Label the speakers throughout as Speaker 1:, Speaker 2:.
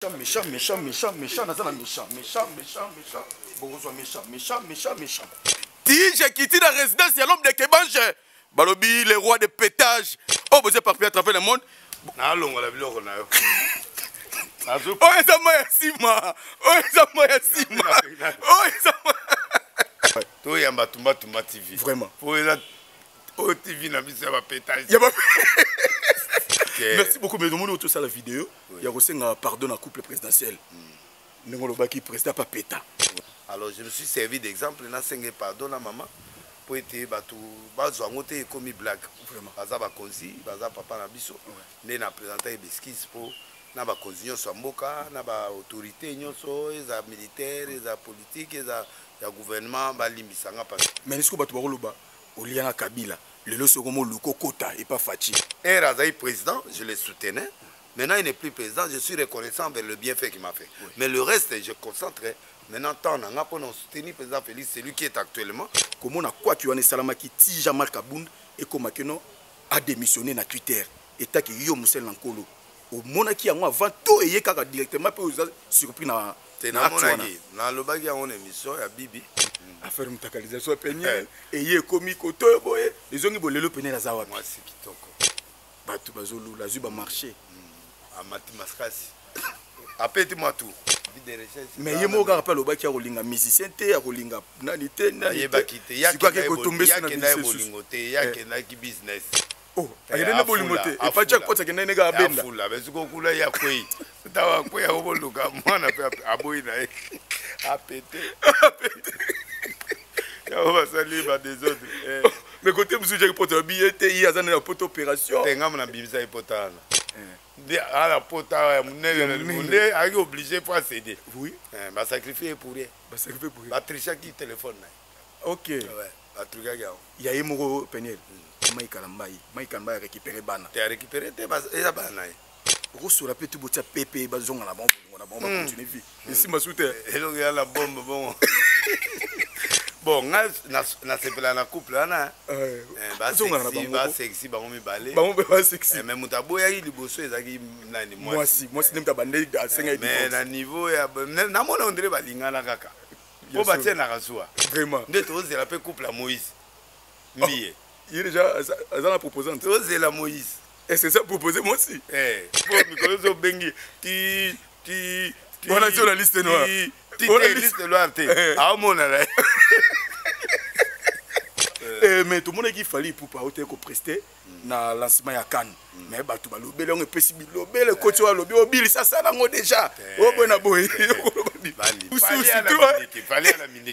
Speaker 1: Méchant, méchant, méchant, méchant, naza na méchant, méchant, méchant, méchant. Bokozwa méchant, méchant, méchant, méchant. Tige kiti na résidence ya l'homme de Kebange. Balobi le roi de pétage. Oh, vous êtes partout à travers le monde.
Speaker 2: Nalongola biloko na yo.
Speaker 1: Oyo eza mai ya nsima. Oyo eza mai ya nsima. Oyo eza
Speaker 2: Toyamba Tumba Tumba TV.
Speaker 1: Vraiment.
Speaker 2: Po eza oyo TV na biso ya ba pétage.
Speaker 1: Ya ba Merci beaucoup mais omoni otosala vidéo ya kosenga pardon na couple présidentiel. Ndenge olobaki président pa peta.
Speaker 2: Alors je me suis servi d'exemple nasenge pardon na mama mpo ete bato bazwa yango te ekomi blague. Baza bakonzi, baza papa na biso. Nde na présenta ye b'excuse mpo na bakonzi nyonso ya mboka, na ba autorité nyonso, eza militaire, eza politique, eza ya gouvernement, balimbisa nga parce
Speaker 1: Mais est-ce que bato bakoloba olia na Kabila lelo soko moluka okota epa Fatshi?
Speaker 2: Ere azali président, je le soutenais. Maintenant, il n'est plus président, je suis reconnaissant vers le bienfait qu'il m'a fait. Oui. Mais le reste, je concentre maintenant temps nanga pour nous soutenir président Félix, celui qui est actuellement.
Speaker 1: Comment on a quoi tu en es salamaki ti Jean-Marc Kabund et comment que non a démissionné na Twitter et tant que yo Moussel Nankolo omonaki yango avant tout eye kaka directement pe oza surpris na
Speaker 2: te namonaki nalobaki yango na émission ya bibi
Speaker 1: affaire mutakalisation peniel eye ekomi koto boye ezongi bolelo peniel aza wapi
Speaker 2: mwasi kitoko
Speaker 1: bato bazolula azwi bamarché
Speaker 2: amati makasi apeti mwa tour
Speaker 1: mais ye moko kaka mpe alobaki akolinga musicien te akolinga nani te
Speaker 2: nayebaki te
Speaker 1: sikoyo kotombe
Speaker 2: bolingo te ye akendaki business.
Speaker 1: Oh, akende na bolingo te epaci akoti akende ndenge abenda
Speaker 2: afula mais sikoyo kuna ye akwei ntango akwei akokoluka mwana mpe aboyi na ye apete yango basali ba désordre.
Speaker 1: Mais côté mosusu jaki poto ya biye te ye aza na poto opération
Speaker 2: te ngambo na bimisa ye pota wana nde ala pota ya monene nde ayaki obligé po acéder.
Speaker 1: Oui.
Speaker 2: Basacrifie ye pour rien.
Speaker 1: Basacrifie pour rien.
Speaker 2: Batrichaki téléphone na ye.
Speaker 1: Ok.
Speaker 2: Batrikaki yango.
Speaker 1: Ya ye moko Peniel. Mike Kalambay, Mike Kalambay a récupéré bana.
Speaker 2: Te arécupéré te, eza bana na ye.
Speaker 1: Okosola mpe tu botia pepe bazonga na bango bolingo na bango bacontinue vie esimba su te.
Speaker 2: Eloko ya na bombe bongo. Bon, nga nasepela na couple wana.
Speaker 1: Bazonga na bango.
Speaker 2: Basexy bango mibale.
Speaker 1: Bango mpe basexy.
Speaker 2: Mais moto aboyaki liboso ezalaki nani?
Speaker 1: Mwasi. Mwasi nde moto abandeli asengaki.
Speaker 2: Mais na niveau ya namona ondire balingana kaka po batienaka zuwa.
Speaker 1: Vraiment.
Speaker 2: Nde tozela mpe couple ya Moïse Mbiye.
Speaker 1: Ye déjà aza na proposante.
Speaker 2: Tozela Moïse.
Speaker 1: Est-ce que ça proposé moi aussi?
Speaker 2: Eh, po mikolo so bengi ti ti
Speaker 1: ti. Wana ti na liste noire.
Speaker 2: Ti te liste noire te. Aomona na.
Speaker 1: Eh, mais tomonaki Fally Ipupa autaki kopreste na lancement ya CAN. Mais bato balobeli yango epesi bilobele ekoti oyo alobi obilisa asala yango déjà oyo boye na boye.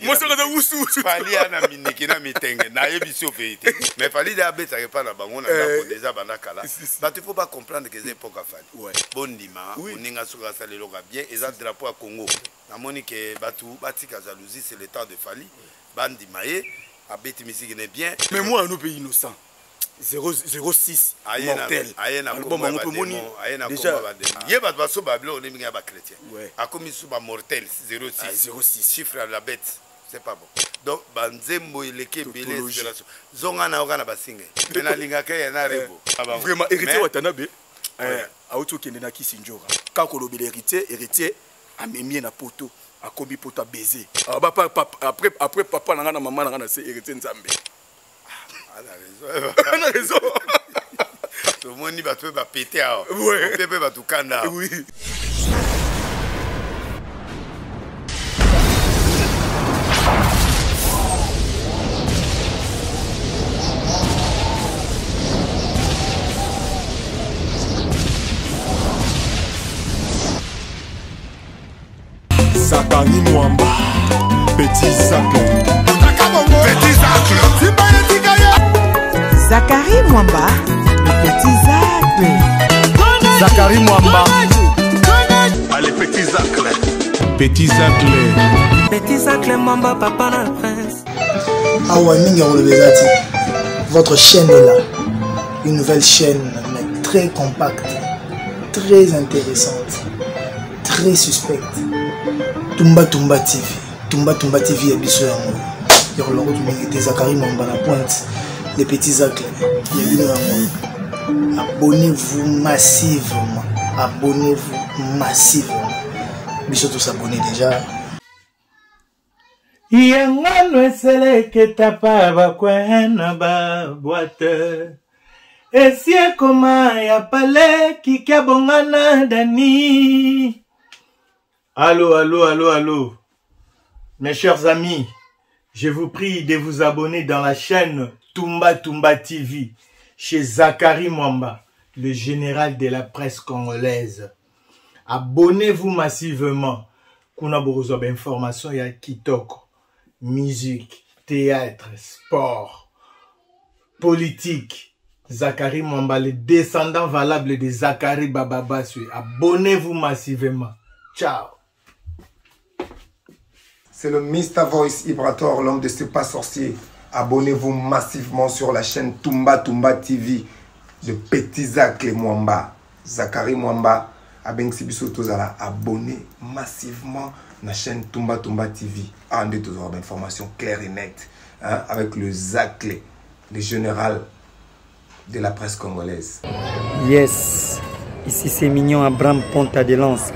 Speaker 1: Mosaka aza wusuwusu.
Speaker 2: Fally ana miniki na mitenge nayebi si ofei te, mais Fally de abetaka epa na bango na ndako déjà banda kala. Bato il faut bacomprendre que eza époque ya Fally. Bondima moninga soki asala eloko ya bien, eza drapeau ya Congo. Namoni ke bato batika jalousie, c'est le temps de Fally. Bandima ye abeti musique ne bien.
Speaker 1: Mais moi ano mpe innocent 006 mortel
Speaker 2: album yango mpe moni déjà ye bato basoba biloko nde mingi ya bachrétien akomi su bamortel 06
Speaker 1: 06
Speaker 2: chiffre ya la bête, c'est pas bon. Donc banzembo eleki ebele, inspiration zonga na yoka na basinge me nalingaka ye na rebo.
Speaker 1: Vraiment, héritier Watanabe auti okende na kisi njora kaka kolobela héritier. Héritier amemi ye na poto, akomi poto abaiser après papa na nga na mama na nga na se héritier Nzambe.
Speaker 2: Ana raison. Tomoni bato mpe bapete awa mpe mpe bato kanda awa.
Speaker 1: Oui.
Speaker 3: Zakari Mwamba, Petit Zacle.
Speaker 2: Petit Zacle.
Speaker 4: Zakari Mwamba, le petit Zacle.
Speaker 3: Zakari Mwamba.
Speaker 2: Allez, Petit Zacle.
Speaker 3: Petit Zacle.
Speaker 5: Petit Zacle Mwamba, papa na prince.
Speaker 6: Awa mingi ya koloba eza te. Votre chaîne est là, une nouvelle chaîne mais très compacte, très intéressante, très suspecte. Tumba Tumba TV, Tumba Tumba TV ya biso yango ya kolongo mingi te. Zakari Mwamba na pointe, les petits acles ya bino yango. Abonnez-vous massivement, abonnez-vous massivement. Biso tous abonnés déjà.
Speaker 7: Yangano eseleketapa bakwena ba boîte esi ekoma ya pale kiki abongana dani. Allô, allô, allô, allô. Mes chers amis, je vous prie de vous abonner dans la chaîne Tumba Tumba TV chez Zachary Mwamba, le général de la presse congolaise. Abonnez-vous massivement. Kuna bokozwa ba information ya kitoko, musique, théâtre, sport, politique. Zachary Mwamba, le descendant valable de Zachary Bababaswe. Abonnez-vous massivement. Ciao.
Speaker 8: C'est le Mr Voice Ibrator, l'homme de C'est pas sorcier. Abonnez-vous massivement sur la chaîne Tumba Tumba TV de Petit Zacle Mwamba. Zachary Mwamba, abengisi biso tozala abonné massivement na chaîne Tumba Tumba TV. Ah, nde tozala ba information claire et nette, hein, avec le Zacle, le général de la presse congolaise.
Speaker 9: Yes, ici c'est Mignon Abraham Ponta de Lance.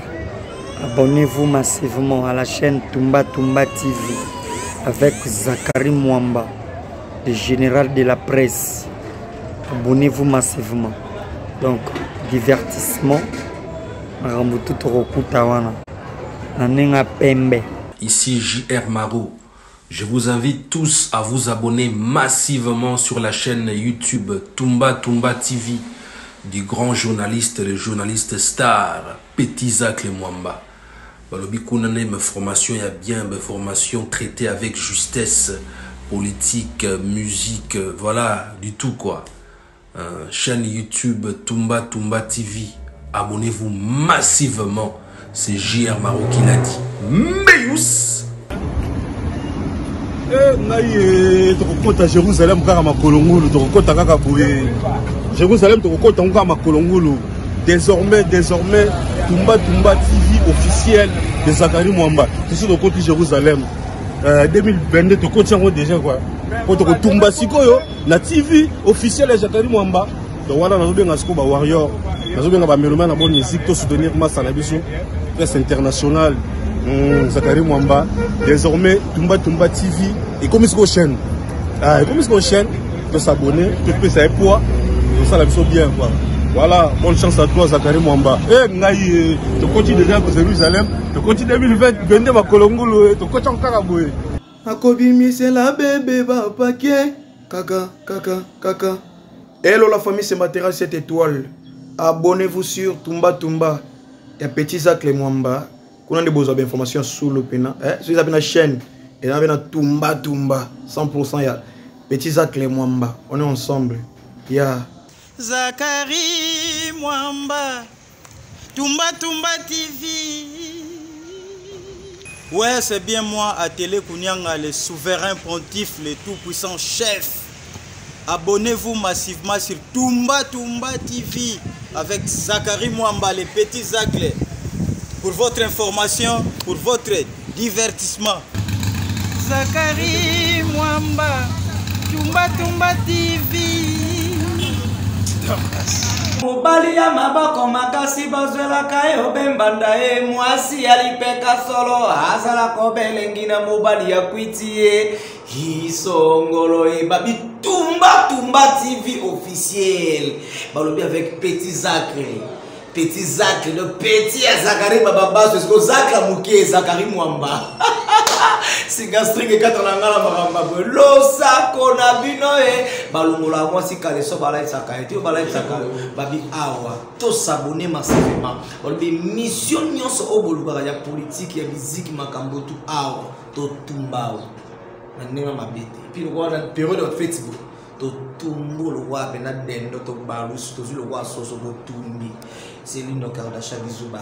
Speaker 9: Abonnez-vous massivement à la chaîne Tumba Tumba TV avec Zachary Mwamba, le général de la presse. Abonnez-vous massivement. Donc, divertissement, makambo tu tokokuta wana na ndenge ya pembe.
Speaker 10: Ici JR Maro. Je vous invite tous à vous abonner massivement sur la chaîne YouTube Tumba Tumba TV du grand journaliste, le journaliste star Petit Zacle Mwamba. Balobi kuna nde ba formation ya bien, ba formation traitée avec justesse, politique, musique, voilà, du tout quoi. Chaîne YouTube Tumba Tumba TV, abonnez-vous massivement, c'est JR Maro qui l'a dit. Meyus!
Speaker 3: Eh, ngai eh, tokokota Jérusalem kaka makolo ngulu, tokokota kaka boye. Jérusalem tokokota ngo kaka makolo ngulu. Désormais, désormais, Tumba Tumba TV officiel de Zachary Mwamba. Tosi tokoti Jérusalem. 2022 tokoti yango déjà quoi. Po tokotumba sikoyo na TV officiel ya Zachary Mwamba. Donc wana nazobenga sikoyo ba warrior, nazobenga ba mélomane na bonne musique, to soutenir massa na biso presse internationale. Zachary Mwamba, désormais Tumba Tumba TV ekomi sikoyo chaîne. Ah, ekomi sikoyo chaîne, to s'abonner, to pesa ye poids, tosala biso bien quoi. Voilà, bonne chance à toi Zachary Mwamba. Eh ngai eh, tokoti déjà ko Jérusalem, tokoti 2020, 22 makolo ngulu, eh, tokoti kaka boye.
Speaker 11: Nakobimisela bebe ba paquet kaka kaka kaka. Hello la famille, c'est Matera 7 étoiles. Abonnez-vous sur Tumba Tumba. Ya Petit Zacle Mwamba. Kuna nde bozwa ba information sous le pena. Eh, soki eza pe na chaîne, eza pe na Tumba Tumba 100% ya Petit Zacle Mwamba. On est ensemble. Ya
Speaker 12: Zachary Mwamba, Tumba Tumba TV. Ouais, c'est bien moi, Atélé Kounyanga, le souverain pontife, le tout-puissant chef. Abonnez-vous massivement sur Tumba Tumba TV avec Zachary Mwamba, les petits Zaclés. Pour votre information, pour votre divertissement. Zachary Mwamba, Tumba Tumba TV.
Speaker 5: Mobali ya maboko makasi bazwelaka ye obembanda ye, mwasi ya lipeka solo azalaka obelengi na mobali ya kwiti ye. Isongolo ye babi Tumba Tumba TV officiel. Balobi avec Petit Zacle. Petit Zacle, le petit ya Zachary Bababaso, est-ce que Zacle moke Zachary Mwamba. Singa string ekata na ngala makambo boye. Losako na bino e balongola mwasi kaleso balaisaka ye te, balaisaka babi awa to s'abonner massivement. Balobi mission nyonso oyo bolukaka ya politique ya musique makambo tu awa totumba awa na ndenge mabe te. Puis lokola na période ya fête boye totumbu lokola mpe na dendo tobalusu tozwi lokola soso totumbi. C'est Lino Kardashian bisous bye.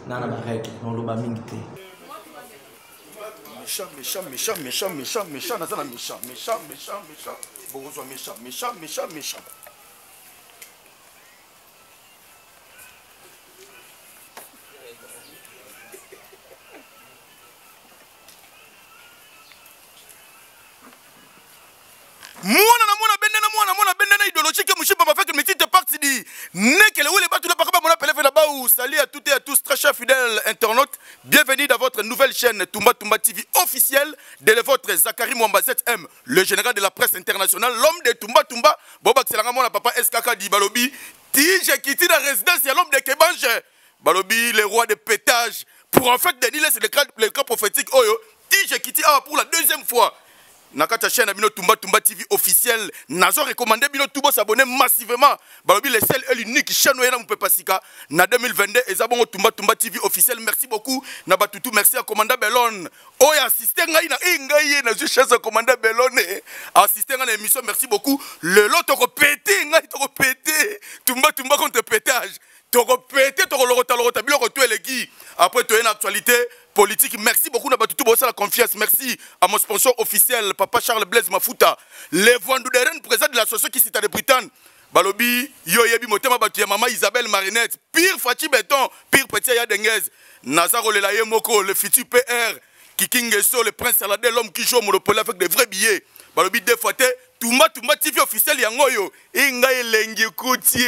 Speaker 5: Nana ba règle noloba mingi te.
Speaker 1: Méchant, méchant, méchant, méchant, méchant, méchant, naza na méchant, méchant, méchant, méchant. Bokozwa méchant, méchant, méchant, méchant. Mwana na mwana bende na mwana mwana bende na idéologie que mushipa m'a fait que petite partie dit nekele wele batu na pakaba mona pelefe na baou. Salut à toutes et à tous. très chers fidèles internautes. Bienvenue dans votre nouvelle chaîne Tumba Tumba TV officielle de votre Zachary Mwamba 7M, le général de la presse internationale, l'homme de Tumba Tumba. Bobak Selanga mwana papa SKK di Balobi. Tige Kiti la résidence, il y a l'homme de Kebange. Balobi, le roi de pétage. Pour en fait, Denis c'est le cas prophétique. Oyo, Tige Kiti ah, pour la deuxième fois. Na kati ya chaîne na bino Tumba Tumba TV officiel, nazo recommander bino tout bo s'abonner massivement. Balobi le seul et l'unique chaîne oyo na mupepa sika na 2022 eza bongo Tumba Tumba TV officiel. Merci beaucoup na batutu, merci à commandant Bellone. Oyo assister ngai na eh, ngai ye na chance ya commandant Bellone. Assister ngai na émission, merci beaucoup. Lelo toko péter ngai toko péter Tumba Tumba contre pétage. Toko péter toko lokota lokota biloko tout eleki. Après toye na actualité politique. Merci beaucoup na batutu bosala confiance. Merci à mon sponsor officiel papa Charles Blaise Mafuta, le Vandouderren, président de l'association qui cite de Bretagne. Balobi yo yebi motema batu ya mama Isabelle Marinette, pire Fatshi Béton, pire petit ya Denguez. Nazaro lela ye moko le futur PR Kikingeso, le prince Saladin, l'homme qui joue au Monopoly avec des vrais billets. Balobi deux fois te Tumba Tumba TV officiel yango yo inga elengi kuti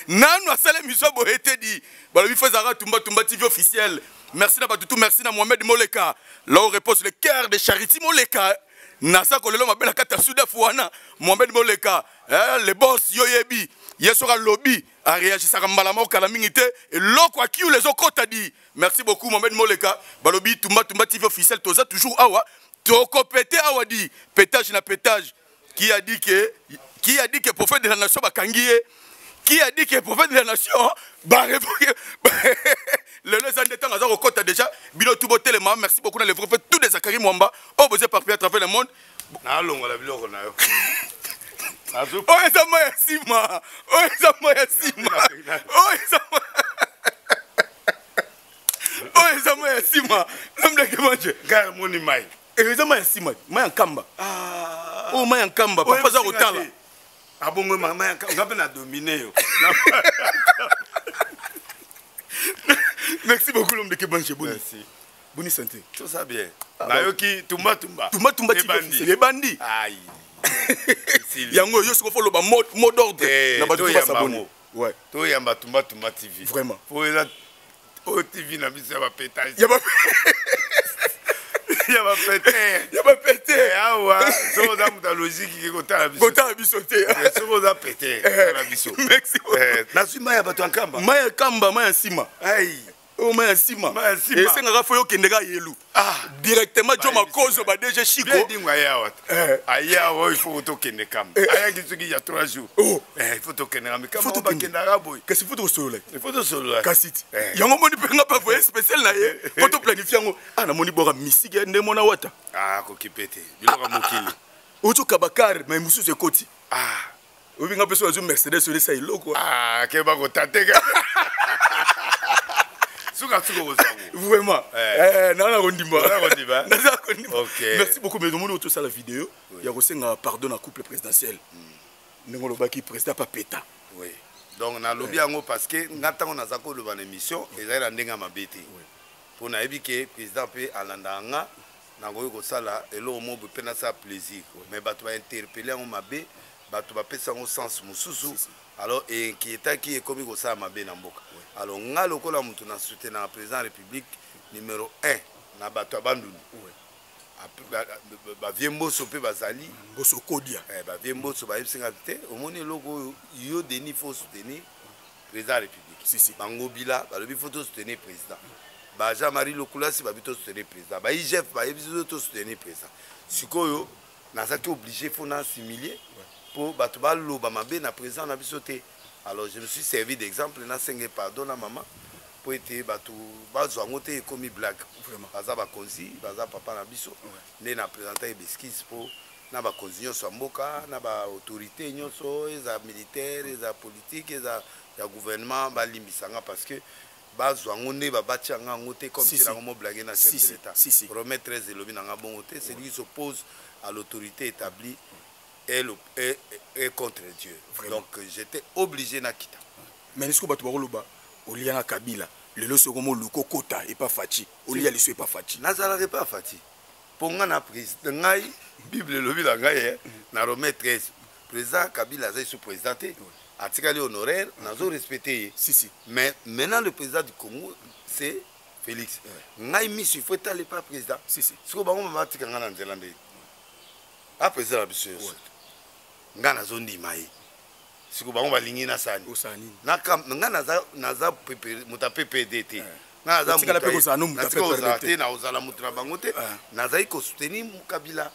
Speaker 1: nanu asala émission boye te di. Balobi fezara Tumba Tumba TV officiel. Merci na batutu, merci na Mohamed Moleka. Là où repose le cœur de Charity Moleka. Nasa kolelo mabela kata suda fuana Mohamed Moleka, eh, le boss yo yebi. Yesoka lobby a réagisaka mbala moko kala mingi te eloko akiu les okota di. Merci beaucoup Mohamed Moleka. Balobi Tumba Tumba TV officiel toza toujours awa. Toko pété awa di pétage na pétage. Qui a dit que, qui a dit que prophète de la nation bakangi ye? Qui a dit que prophète de la nation ba révoqué? Le le zande tanga za kokota déjà bino tout botelema. Merci beaucoup na le vrai tout des Zachary Mwamba. Oh vous êtes partout à travers le monde.
Speaker 2: Na longola biloko na yo.
Speaker 1: Oh eza mai ya nsima. Oh eza mai ya nsima. Oh eza Oh eza mai ya nsima. L'homme de Kemanche.
Speaker 2: Ngai moni mai.
Speaker 1: Eza mai ya nsima, mai ya nkamba.
Speaker 2: Ah.
Speaker 1: Oh mai ya nkamba, papa za kotala.
Speaker 2: Abongo mai ya nkamba, ngape na dominer yo.
Speaker 1: Merci beaucoup l'homme de Kemanche. Boni.
Speaker 2: Merci.
Speaker 1: Boni santé.
Speaker 2: Tout ça bien. Ah, nayoki tumba tumba.
Speaker 1: Tumba tumba
Speaker 2: ebandi.
Speaker 1: Ebandi.
Speaker 2: Aïe.
Speaker 1: Yango yo soko fo loba mot d'ordre
Speaker 2: eh,
Speaker 1: na bato ba s'abonner. Ouais.
Speaker 2: To yamba tumba tumba TV.
Speaker 1: Vraiment.
Speaker 2: Po eza o TV na biso ya ba pétage.
Speaker 1: Ya ba
Speaker 2: ya ba pété.
Speaker 1: Ya ba pété.
Speaker 2: Eh, awa soki oza moto ya logique ke kotala biso.
Speaker 1: Kotala biso te.
Speaker 2: Eh, soki oza pété, kotala biso.
Speaker 1: Merci.
Speaker 2: Nazwi mai ya bato ya Nkamba.
Speaker 1: Mai ya Nkamba, mai ya nsima.
Speaker 2: Aïe.
Speaker 1: Oyo mai ya nsima.
Speaker 2: Mai ya nsima.
Speaker 1: Esengaka fo yo okende kaka yelu.
Speaker 2: Ah.
Speaker 1: Directement Joe Makozo ba DG Chico.
Speaker 2: Bien dingo aya awa.
Speaker 1: Eh.
Speaker 2: Aya awa il faut tokende Kamba.
Speaker 1: Eh.
Speaker 2: Ayaki soki il y a 3 jours.
Speaker 1: Oh.
Speaker 2: Eh, il faut tokende Kamba. Kamba
Speaker 1: Faut tokende.
Speaker 2: bakendaka boye.
Speaker 1: Kasi faut tosolola.
Speaker 2: Il faut tosolola.
Speaker 1: Kasi ti.
Speaker 2: Eh.
Speaker 1: Yango moni mpe nga pa voyage spécial na ye. Faut to planifier yango. Ah namoni bora mystique nde mona wata.
Speaker 2: Ah kokipe te. Biloko ya mokili.
Speaker 1: Ozo kabakar mais mosusu ekoti.
Speaker 2: Ah.
Speaker 1: Oyebi nga mpe soki nazwi Mercedes olesa eloko.
Speaker 2: Ah, ke bakotateka. Suka suka kozango.
Speaker 1: Vraiment.
Speaker 2: Eh.
Speaker 1: Eh, na kondima.
Speaker 2: Na kondima.
Speaker 1: Naza kondima.
Speaker 2: Ok.
Speaker 1: Merci beaucoup mais tomoni otosala vidéo ya kosenga pardon na couple présidentiel. Ndenge olobaki président pa peta.
Speaker 2: Oui. Donc nalobi yango parce que nga ntango naza koloba na émission ezali na ndenge ya mabe te. Mpo nayebi ke président mpe alandaka nga, nakoki kosala eloko moko boye mpe nasala plaisir. Mais bato bainterpele yango mabe, bato bapesa yango sens mosusu. Alors inquiétaki ekomi kosala mabe na mboka. Alors nga lokola moto na soutenaka président ya République numéro 1 na bato ya Bandundu. Ba vieux Mboso mpe bazali.
Speaker 1: Mboso Kodia.
Speaker 2: Eh, ba vieux Mboso bayebisi nga te, omoni eloko oyo yo Denis faut soutenir président ya République.
Speaker 1: Si, si.
Speaker 2: Bangobila balobi faut to soutenir président. Ba Jean-Marie Lokulasi babi to soutenir président. Ba IGF bayebisi to soutenir président. Sikoyo nazalaki obligé faut na assimiler po bato baloba mabe na président na biso te. Alors je me suis servi d'exemple na senge pardon na mama po ete bato bazwa yango te ekomi blague.
Speaker 1: Vraiment.
Speaker 2: Baza bakonzi, baza papa na biso. Nde na présenta ye beskise po na bakonzi nyonso ya mboka, na ba autorité nyonso, eza militaire, eza politique, eza ya gouvernement, balimbisanga parce que bazwa yango nde babatia yango yango te comme
Speaker 1: Si,
Speaker 2: si
Speaker 1: si.
Speaker 2: nango mo blague na chef
Speaker 1: Si,
Speaker 2: de
Speaker 1: si.
Speaker 2: l'État.
Speaker 1: Si, si.
Speaker 2: Romains 13 elobi nanga bongo te, celui qui s'oppose à l'autorité établie est contre Dieu.
Speaker 1: Vraiment.
Speaker 2: Donc j'étais obligé na kita.
Speaker 1: Mais est-ce que bato bakoloba olia na Kabila lelo soko mo luko kota et pas Fatshi, olia liso et pas Fatshi.
Speaker 2: Nazalaka pas Fatshi. Po nga na président ngai Bible elobi na ngai, eh, na Romains 13 président Kabila azali sous président te. Atikali honoraire, nazo respecter ye.
Speaker 1: Si si.
Speaker 2: Mais maintenant le président du Congo c'est Félix. Ngai miso il faut etale pas président.
Speaker 1: Si si.
Speaker 2: Sikoyo bango mama atika ngai na nzela nde. A président na biso nyonso. Ngai nazondima ye. Sikoyo bango balingi nasala nini?
Speaker 1: Osala nini?
Speaker 2: Ngai naza naza moto ya PPD te. Ngai naza
Speaker 1: Otikala mpe kozala no moto ya
Speaker 2: natika kozala
Speaker 1: PPRD te.
Speaker 2: te, nakozala moto na bango te. Nazali kosoutenir Kabila.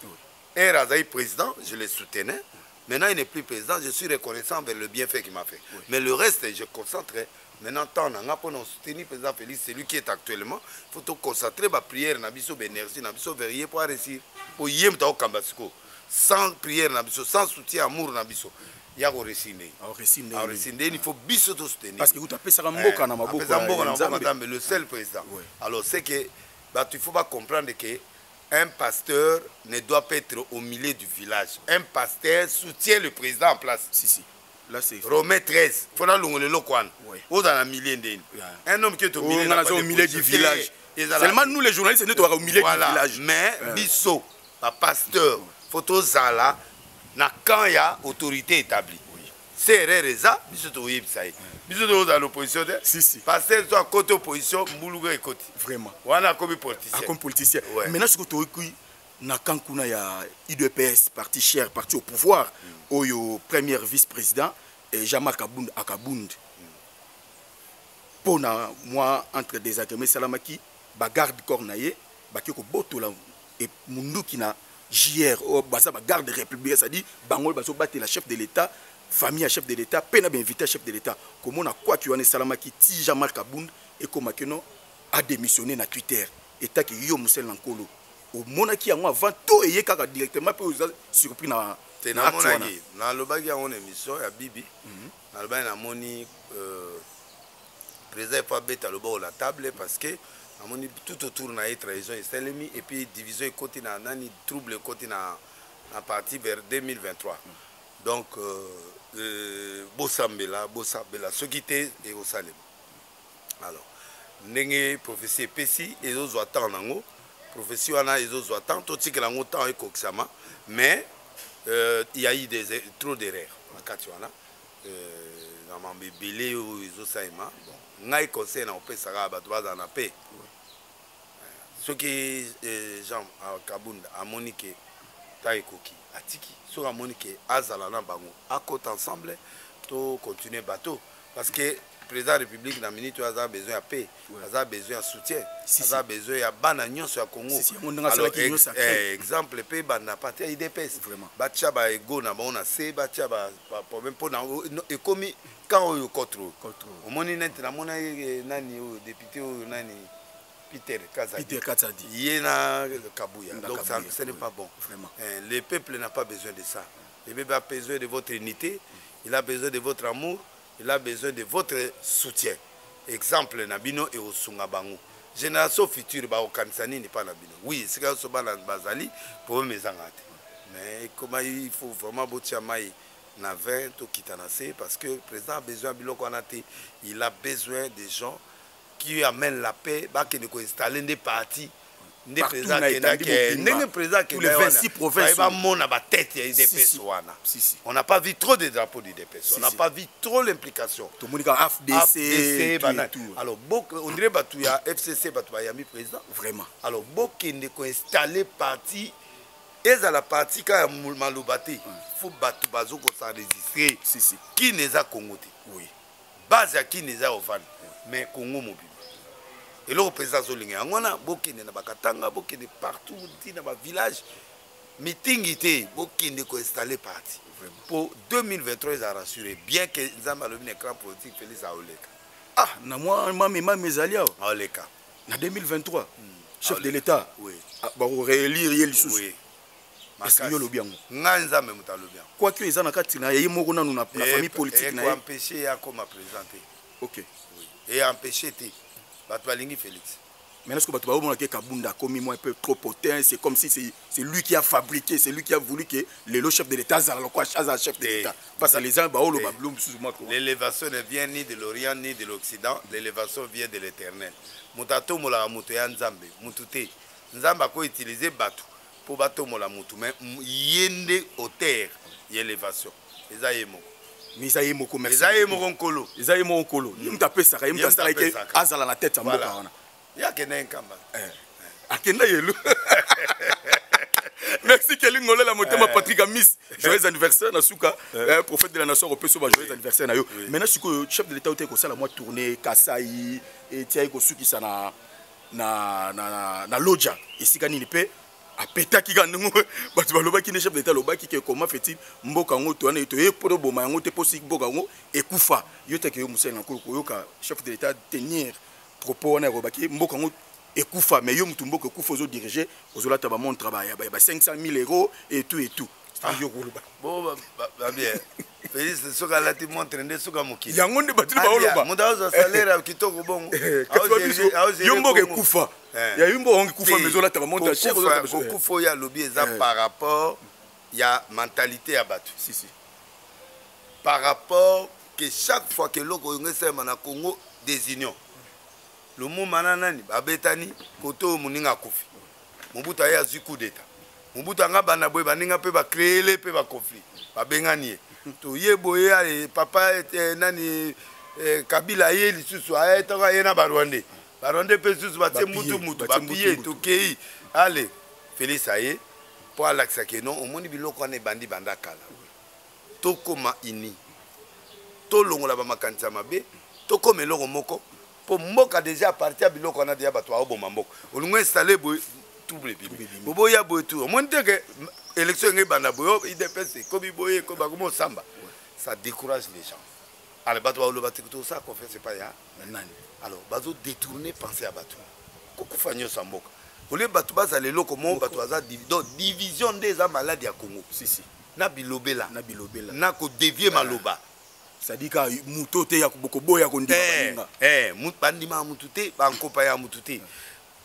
Speaker 2: R azali président, je le soutenais. Maintenant, il n'est plus président, je suis reconnaissant vers le bienfait qu'il m'a fait. Mais le reste, je concentre. Maintenant, tant on a pour nous soutenir président Félix, c'est lui qui est actuellement. Il faut tout concentrer ma prière, na biso énergie, na biso verrier pour réussir. Pour yem ta okambasiko. Sans prière, na biso, sans soutien, amour, na biso. Ya ko réussir ndenge.
Speaker 1: Ah, réussir ndenge.
Speaker 2: Ah, réussir ndenge, il faut biso tout soutenir.
Speaker 1: Parce que vous tapez ça mboka na maboko.
Speaker 2: Apesa mboka na maboko
Speaker 1: Nzambe.
Speaker 2: Nzambe, le seul président. Alors c'est que bah, il faut pas comprendre que un pasteur ne doit pas être au milieu du village. Un pasteur soutient le président en place.
Speaker 1: Si, si. Là, c'est...
Speaker 2: Romain 13. Faut na longo lelo kwana.
Speaker 1: Ouais.
Speaker 2: Oza na milieu ndeni.
Speaker 1: Yeah.
Speaker 2: Un homme qui est au
Speaker 1: Oh,
Speaker 2: milieu,
Speaker 1: on
Speaker 2: n'a
Speaker 1: a
Speaker 2: pas
Speaker 1: au
Speaker 2: de
Speaker 1: milieu du
Speaker 2: position.
Speaker 1: village.
Speaker 2: Ezala-
Speaker 1: Seulement nous les journalistes, nous sommes au milieu
Speaker 2: Voilà.
Speaker 1: du village.
Speaker 2: Mais biso, ba pasteur, faut tozala na camp ya autorité établie. CRR eza biso toyebisa ye. Biso tozala l'opposition te.
Speaker 1: Si, si.
Speaker 2: Pasteur to akoti opposition mbuluka ekoti.
Speaker 1: Vraiment.
Speaker 2: Wana akomi politicien.
Speaker 1: Ah, comme politicien.
Speaker 2: Ouais.
Speaker 1: Maintenant, ce que tu na camp kuna ya UDPS, parti cher, parti au pouvoir, oyo premier vice-président, et Jean-Marc Kabund Akabund. Pona moi entre des agréments salamaki, ba garde corps na ye, ba ki ko botola et munduki na JR, oh, baza ba garde républicaine, c'est-à-dire bango bazo battre la chef de l'État, famille à chef de l'État, pena ba invité chef de l'État. Comment na quoi tu en salamaki ti Jean-Marc Kabund et comme keno a démissionné na Twitter. État ki yo musel nkolo. Omonaki yango avant tout eye kaka directement pe oza surpris na
Speaker 2: Te
Speaker 1: na acte wana.
Speaker 2: namonaki nalobaki yango na émission ya bibi nalobaki namoni président efo abeta loboko la table parce que namoni tout autour na ye trahison esalemi et puis division ekoti na nani trouble ekoti na, na parti vers 2023 donc bosambela bosambela soki te ekosalema. Alors ndenge prophétie epesi ezozwa temps nango, prophétie wana ezozwa temps, totikela yango temps ekokisama, mais il y a eu des, trop d'erreurs na kati wana, na mambo ebele oyo ezosalema. Bon, ngai conseil na kopesaka bato bazala na paix. Soki Jean Kabunda amoni ke ta ekoki, atiki. Soki amoni ke azala na bango, akota ensemble, to continuer bateau, parce que président de la République na minute oyo aza besoin ya paix, aza besoin ya soutien,
Speaker 1: Si, si.
Speaker 2: aza besoin ya bana nyonso ya Congo.
Speaker 1: Si, si, yango ndenge asalaki
Speaker 2: Alors,
Speaker 1: union sacrée.
Speaker 2: exemple mpe banda parti ya UDPS
Speaker 1: Vraiment.
Speaker 2: batia baego na bango na se, batia baproblème mpona ekomi kan oyo contre oyo.
Speaker 1: Contre oyo.
Speaker 2: Omoni neti namona ye, nani oyo député oyo nani Peter Kazadi.
Speaker 1: Peter Kazadi.
Speaker 2: Ye na Kabuya.
Speaker 1: Na
Speaker 2: Donc ça,
Speaker 1: Kabuya,
Speaker 2: ce n'est
Speaker 1: oui.
Speaker 2: pas bon.
Speaker 1: Vraiment.
Speaker 2: Le peuple n'a pas besoin de ça. Le peuple a besoin de votre unité, il a besoin de votre amour, il a besoin de votre soutien. Exemple na bino et osunga bango. Génération future ba okanisa nini pa na bino. Oui, sika so bana bazali problème ezanga te. Mais comment il faut vraiment botia mai na 20 to kita na se, parce que le président a besoin de biloko wana te. Il a besoin des gens qui amènent la paix, ba kende ko installer des partis. Nde
Speaker 1: Partout
Speaker 2: président
Speaker 1: na
Speaker 2: akendaki,
Speaker 1: etandi mobimba.
Speaker 2: ndenge président
Speaker 1: Tous les
Speaker 2: akendaki wana,
Speaker 1: 26 provinces.
Speaker 2: baye bamona ba tête ya UDPS
Speaker 1: Si, si.
Speaker 2: wana.
Speaker 1: Si, si.
Speaker 2: On n'a pas vu trop de drapeaux du UDPS.
Speaker 1: Si,
Speaker 2: On n'a
Speaker 1: si.
Speaker 2: pas vu trop l'implication.
Speaker 1: Tomoni kaka AFDC,
Speaker 2: AFDC,
Speaker 1: tout
Speaker 2: banani.
Speaker 1: et tout.
Speaker 2: Alors, on dirait batu ya FCC, batu bayambi président.
Speaker 1: Vraiment.
Speaker 2: Alors, bokende ko installer parti, ezala parti ka ya maloba te. Faut batu bazo ko s'enregistrer.
Speaker 1: Si, si.
Speaker 2: Qui neza Congo te.
Speaker 1: Oui.
Speaker 2: Base ya qui neza ofanda. Mais Congo mobile. Eloko président azolinga yango wana, bokende na bakatanga, bokende partout, ntina ba village, mitingi te, bokende koinstaller parti po 2023 eza rassuré, bien que Nzambe alobi na écran politique Félix aoleka.
Speaker 1: Ah, na mwa mame mame ezali awa.
Speaker 2: Aoleka.
Speaker 1: Na 2023, chef
Speaker 2: Aoleka.
Speaker 1: de l'État.
Speaker 2: Oui.
Speaker 1: Ah, bakoréélire ye lisusu.
Speaker 2: Oui.
Speaker 1: Est-ce que yo olobi yango?
Speaker 2: Ngai Nzambe moto alobi yango.
Speaker 1: Quoique eza na kati na ye moko nanu na famille politique na ye.
Speaker 2: Ekoempêche ye akoma président te.
Speaker 1: Ok.
Speaker 2: Oui. Eempêche te. Bato balingi Félix.
Speaker 1: Maintenant, ce que bato baomona ke Kabunda akomi moi un peu trop potin, c'est comme si c'est lui qui a fabriqué, c'est lui qui a voulu que lelo chef de l'État azala lokwa azala chef de
Speaker 2: Te.
Speaker 1: l'État. Face à les uns baoloba
Speaker 2: Te.
Speaker 1: bilo mosusu mwa ko.
Speaker 2: L'élévation ne vient ni de l'Orient ni de l'Occident, l'élévation vient de l'Éternel. Moto atomolaka moto ya Nzambe, motu te. Nzambe akoutilize bato mpo batomola motu, mais ye nde auteur ya élévation. Eza ye moko.
Speaker 1: Mais eza ye moko, merci.
Speaker 2: Eza ye moko nkolo.
Speaker 1: Eza ye moko nkolo. Ye moto apesaka, ye moto asalaki azala na tete ya mboka wana.
Speaker 2: Ye akenda ye nkamba.
Speaker 1: Eh. Akenda yelu. Merci Kelly Ngolela motema eh. Patrick Amis. Joyeux anniversaire na suka. Eh. eh prophète de la nation repeso ba joyeux anniversaire na yo. Maintenant sikoyo chef de l'état ote kosala mwa tournée Kasai et tiai kosukisa na na na na Lodja esika nini pe apetaki kaka ndenge bato balobaki nde chef d'état alobaki ke comment fait-il mboka yango toyana toye mpo toboma yango te mpo soki mboka yango ekufa yo teke yo mosali na nkolo koyoka chef de l'état tenir propos wana yakolobaki mboka yango ekufa mais yo motu mboka ekufa ozodirige ozolata bamontre ya ba 500 000 euros et tout et tout. Ah. Yo koloba
Speaker 2: bo babien Félix soki alati montre nde suka mokili
Speaker 1: yango nde bato baoloba
Speaker 2: moto azwa salaire ya kitoko bongo.
Speaker 1: Eh, yo mboka ekufa eh. Ya yo mboka yango ekufa mais ozolata bamontre ya cher.
Speaker 2: Kokufa oyo alobi eza eh. par rapport ya mentalité ya bato.
Speaker 1: Si, si.
Speaker 2: Par rapport que chaque fois que eloko oyo esalema na Congo, désunion, Lumumba na nani babetani kote oyo, moninga akufi, Mobutu aye azwi coup d'état. Mobutu anga banda boye, baninga mpe bacréele mpe baconflit, babengani ye. Toye boye ale papa eh, nani eh, Kabila aye lisusu, aye ntango aye na Barwandais, Barwandais mpe lisusu batie mutu mutu bapie. Tokei ale Félix aye mpo alakisa ke non, omoni biloko wana ebandi banda kala, tokoma uni, tolongola bamakanisi ya mabe, tokoma eloko moko mpo mboka déjà aparti ya biloko wana deja bato baoboma mboka. Olingo installe boye, trouble ebimi, boboya boye tu omoni te ke élection enge ebanda boye, oh, UDPS ekomi boye, ekomi bakomi osamba, ça décourage les gens. Alors bato baoloba te tosala confiance epai ya
Speaker 1: nani?
Speaker 2: Alors bazo détourner pensée ya bato, kokufa nyonso ya mboka olie bato bazala eloko moko, bato baza donc division nde eza maladi ya Congo.
Speaker 1: Si, si.
Speaker 2: Na bilobela.
Speaker 1: Na bilobela.
Speaker 2: Na kodevie maloba.
Speaker 1: C'est-à-dire ka moto te ya koboya kondima
Speaker 2: eh,
Speaker 1: baninga.
Speaker 2: Eh, bandimaka motu te, bankopa ya motu te.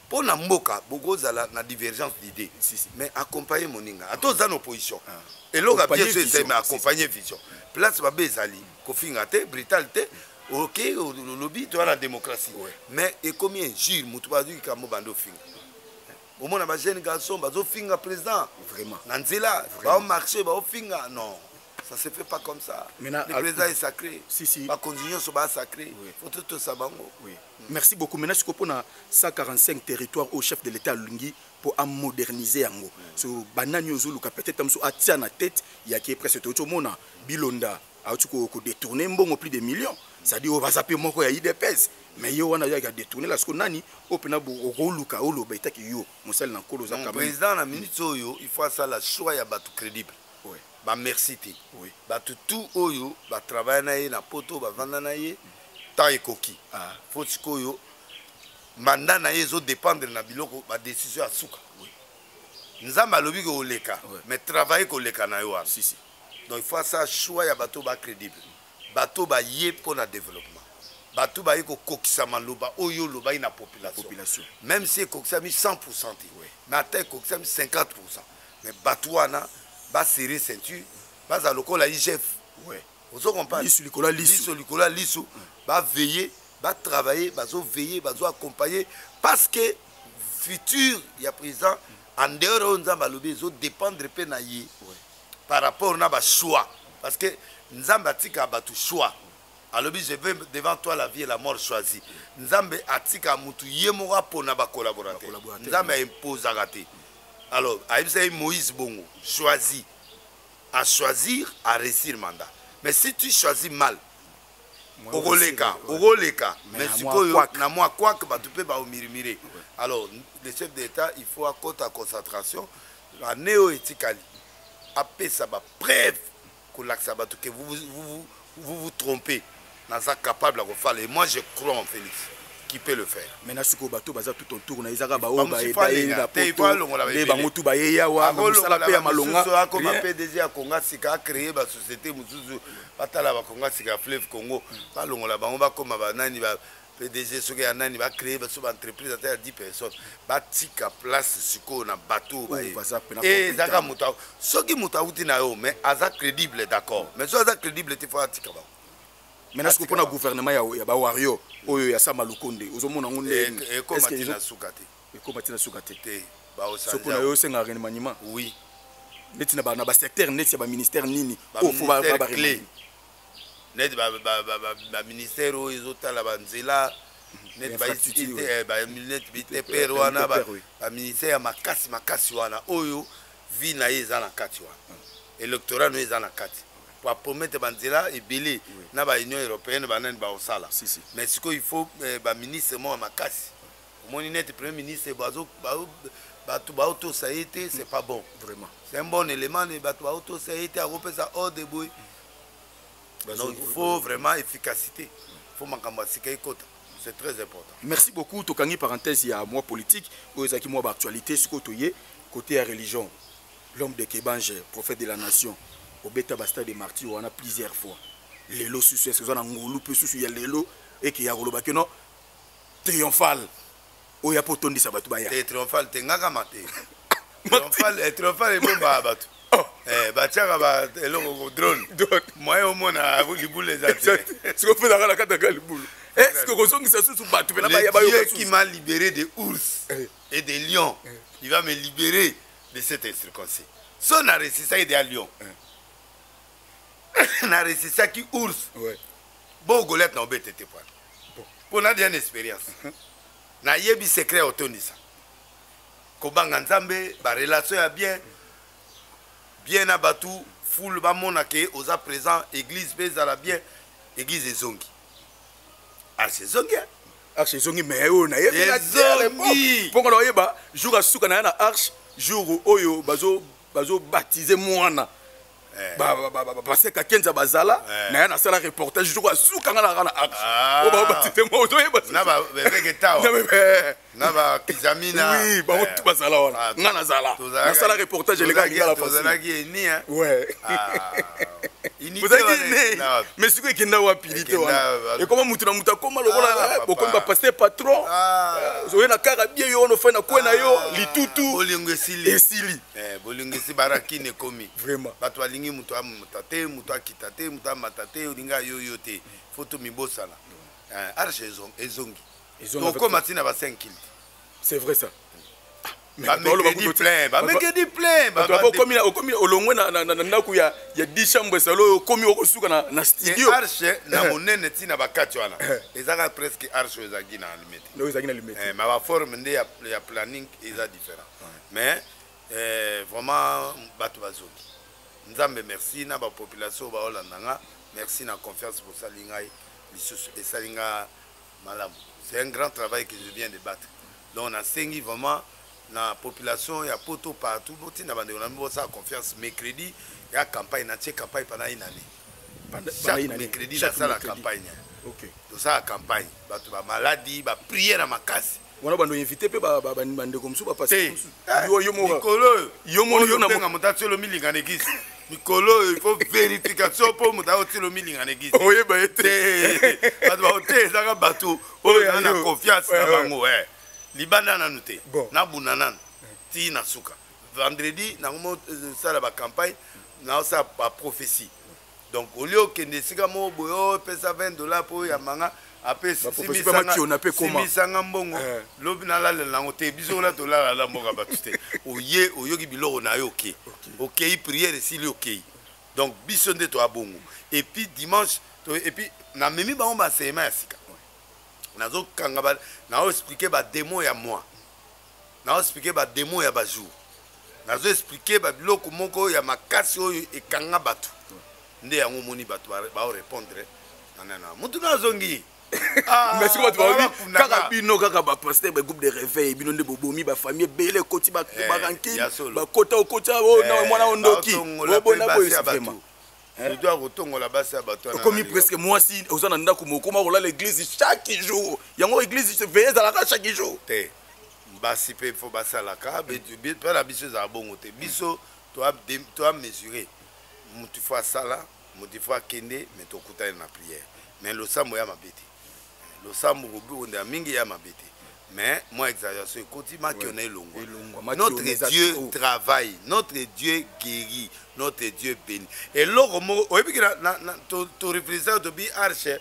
Speaker 2: Mpo na mboka bokozala na divergence d'idée.
Speaker 1: Si, si.
Speaker 2: Mais accompagner moninga ata oza na opposition, ah. Eloko ya bien so ezali, mais accompagner vision place babe ezali kofinga te, brutal te. Ok, olobi toza na démocratie, mais ekomi injure, motu bazwi likambo bandi ofinga. Omona bajeune garçon bazofinga président.
Speaker 1: Vraiment.
Speaker 2: Na nzela baomarche baofinga, non, ça se fait pas comme ça.
Speaker 1: Maintenant,
Speaker 2: le président est sacré.
Speaker 1: Si, si.
Speaker 2: Bakonzi nyonso baa sacré, faut totosa bango.
Speaker 1: Oui. Merci beaucoup. Maintenant sikoyo mpona 145 territoire au chef de l'état alingi mpo amoderniser yango, so banani ozoluka peut-être mosu atia na tête yake? Presque toyoti omona Bilonda auti kodétourne mbongo plus de millions, c'est-à-dire oyo baza mpe moko ya UDPS, mais ye wana yaki adétourne la. Siko nani oyo mpena okoluka oloba etaki yo mosali na nkolo oza
Speaker 2: Donc,
Speaker 1: quand même
Speaker 2: président na minute oyo il faut asala choix ya bato crédible. Bamerci te. Bato tout oyo batravaille na ye na poto, bavanda na ye, temps ekoki.
Speaker 1: Ah.
Speaker 2: Faut sikoyo mandat na ye ezodépendre na biloko badécision ya suka. Nzambe alobi koleka, mais travaille koleka na yo wana.
Speaker 1: Si, si.
Speaker 2: Donc il faut asala choix ya bato bacrédible, bato baye mpo na développement, bato baye kokokisa maloba oyo olobaki na population.
Speaker 1: Population.
Speaker 2: Même si ekokisami 100 te, mais ata ekokisami 50, mais bato wana baserrer ceinture, bazala lokola IGF. Ozo comprendre?
Speaker 1: Lisu likolo ya lisu.
Speaker 2: Liso likolo ya lisu, baveille, batravaille, bazoveille, bazoaccompagne, parce que futur ya président en dehors oyo Nzambe alobi ezodépendre mpe na ye par rapport na bachoix, parce que Nzambe atikaka bato choix. Alobi: «Je vais devant toi la vie et la mort, choisis.» Nzambe atikaka motu ye moko apona bacollaborateur.
Speaker 1: Bacollaborateur.
Speaker 2: Nzambe aimposaka te. Alors ayebisa ye Moïse bongo: «Choisis à choisir à réussir mandat.» Mais si tu choisis mal, okoleka, okoleka, mais
Speaker 1: na mwa
Speaker 2: sikoyo
Speaker 1: kwak.
Speaker 2: Na mwa kwak, bato mpe baomurmure. Alors le chef d'état, il faut akota concentration ane oyo etikali, apesa bapreuve kolakisa bato ke vous vous, vous, vous trompez, naza capable ya kofala. Et moi je crois en Félix qui peut le faire.
Speaker 1: Maintenant sikoyo bato baza tout autour na ezaka baoyo
Speaker 2: Bamosusu
Speaker 1: baye
Speaker 2: alinga
Speaker 1: na
Speaker 2: te, il faut
Speaker 1: poto
Speaker 2: alongola
Speaker 1: nde
Speaker 2: baebele.
Speaker 1: bango tu baye yawa mosala mpe ya malonga
Speaker 2: Akoma
Speaker 1: rien.
Speaker 2: PDG ya Konga Sika, acréé basociété mosusu, batala bakonga sika ya fleuve Congo, balongola bango, bakoma banani, ba PDG soki ya nani, bacréé baso baentreprise ata ya 10 personnes, batika place sikoyo na bato oyo baye.
Speaker 1: Baza pena
Speaker 2: Eh, ezaka
Speaker 1: compétent.
Speaker 2: moto soki moto awuti na yo mais aza crédible, d'accord, mais soki aza crédible te, faut atika bango.
Speaker 1: Maintenant sikoyo mpona gouvernement ya bawario oyo ya Sama Lukonde, ozomona yango ndenge?
Speaker 2: Ekoma
Speaker 1: Est-ce que
Speaker 2: tina suka te.
Speaker 1: Ekoma ntina suka te?
Speaker 2: Te.
Speaker 1: So mpona yo osenga remaniement?
Speaker 2: Oui.
Speaker 1: Neti na basecteur, neti ya baministère nini oyo faut
Speaker 2: Baministère
Speaker 1: ba
Speaker 2: clé. Neti baministère oyo ezotala banzela, neti bitpr wana, baministère ya makasi makasi wana oyo vie na ye eza na kati wana, électorat no eza na kati po apromettre banzela ebele na baunion européenne, banani baosala. Mais sikoyo il faut baministre moko ya makasi. Omoni neti premier ministre, bato baotosa ye te, c'est pas bon.
Speaker 1: Vraiment.
Speaker 2: C'est un bon élément, ne bato baotosa ye te, akopesa ordre boye. Donc il faut vraiment efficacité, il faut makambo ya sika ekota, c'est très important.
Speaker 1: Merci beaucoup. Tokangi parenthèse ya mwa politique oyo ezalaki mwa baactualité. Sikoyo toye côté ya religion. L'homme de Kebange, prophète de la nation, obeta bastade de Martyr wana plusieurs fois. Lelo susu, ese oza na ngolu mpe susu ya lelo eke ya koloba ke no triomphal oyo ya mpo otondisa bato baya?
Speaker 2: Te, triomphal te, ngakama te. Triomphal, triomphal ebombaka bato. Eh, batiaka eloko drone, moyen omona libulu eza te.
Speaker 1: Sikoyo mpe ezalaka na kati ya libulu. Est ce que kozongisa susu bato mpena baya bayoka?
Speaker 2: Dieu qui m'a libéré des ours et des lions, il va me libérer de cet incirconcis. So na resisaki deya lion, na resisaki ours, bon, Goliath na obete te pwana mpo na deya na expérience, nayebi secret ya otondisa, kobanga Nzambe, barelation ya bien bien na bato, foule bamona ke oza présent, église mpe ezala bien. Église ezongi, arche ezongi.
Speaker 1: Arche ezongi, mais oyo nayebi mpongo na oyeba jour asuka na ya na arche, jour oyo bazobaptize mwana, baseka kenza bazala na ya nasala reportage, jour asuka nga naka na arche oyo bazobaptize mwana, ozoyeba?
Speaker 2: Na babeke tawa na bakizamina.
Speaker 1: Oui, bango tu bazala wana, nga nazala nasala reportage elekaki nga na.
Speaker 2: Tozalaki eni.
Speaker 1: Bozalaki ne, mais sikoyo ekenda wapi? Lite wana ekoma mutu na mutu akoma lokola bokomi bapaster patron, oye na kaka bie yo wana ofai na kwe na yo litutu.
Speaker 2: Bolingo esili.
Speaker 1: Esili.
Speaker 2: Bolingo esi, barakine ekomi.
Speaker 1: Vraiment.
Speaker 2: Bato balingi moto amata te, moto akita te, moto amata te, olingi ayoyo te, fo tomibosana. Arche ezongi, tokóma ntina ba 5 culte.
Speaker 1: C'est vrai ça.
Speaker 2: Bamekedi plein, bamekedi plein.
Speaker 1: Okomi olongwe na ndako ya 10 chambre salo oyo, okomi okosuka na studio.
Speaker 2: Arche na monene ntina bakati wana ezaka presque arche oyo ezalaki na Limete.
Speaker 1: Oyo ezalaki na Limete.
Speaker 2: Ma baforme nde ya planning eza différent, mais vraiment bato bazongi. Nzambe merci na bapopulation oyo baolanda nga, merci na confiance bosali ngai lisusu, esali nga malamu. C'est un grand travail que je viens de battre, donc nasengi vraiment na population ya poto partout, botinda bandeko na bino, bosala confiance. Mercredi ya campagne, natie campagne pendant une année, chaque mercredi nasala campagne. Tosala campagne, bato bamaladi, baprière ya makasi.
Speaker 1: Wana bando invité mpe bandeko mosusu.
Speaker 2: Bapase mikolo oyo obenga moto atielo milinga na église. Mikolo oyo il faut vérification mpo moto aotielo milinga na église.
Speaker 1: Oyeba ye te.
Speaker 2: Bato baote ezaka bato oyo eza na confiance na bango. Libanda nanu te, nabunda nanu ti na suka. Vendredi nango mosala bacampagne, naosala baprophétie. Donc olie okende esika moko boye, opesa 20 $ mpo oyambanga, apesimisanga mbongo, lobi nalalela nango te. Biso kuna tolala na mboka bato te. Oye, oyoki biloko na yo, oke, okei, prière esili, okei. Donc biso nde toya bongo. Et puis dimanche, et puis namemi bango baenseignement ya sika, nazokanga, naoexpliquer badémon ya moi, naoexpliquer badémon ya bajour, nazoexpliquer babiloko moko ya makasi oyo ekanga bato. Nde yango omoni bato baorépondre nanana, mutu na azongi.
Speaker 1: Mais sikoyo bato balobi kaka bino, kaka bapaster, bagroupe de réveil, bino nde bobomi bafamille ebele, ekoti barankine, bakota okota mwana ondoki obona boye vraiment.
Speaker 2: Surtout akotongola basi ya bato.
Speaker 1: Okomi presque mwasi oza na ndako, mokoma kolala église chaque jour. Yango église veye ezalaka chaque jour?
Speaker 2: Te, basi mpe fo basalaka mpe na biso ezala bongo te. Biso toa mesure, motu fo asala, motu fo akende, mais tokutani na prière. Mais losambo ya mabe te, losambo kobondela mingi ya mabe te, mais moi exagération ekoti, makiona elongwa. Notre Dieu travaille, notre Dieu guérit, notre Dieu bénit. Eloko moko oyebiki, torefléchisa, tobi arche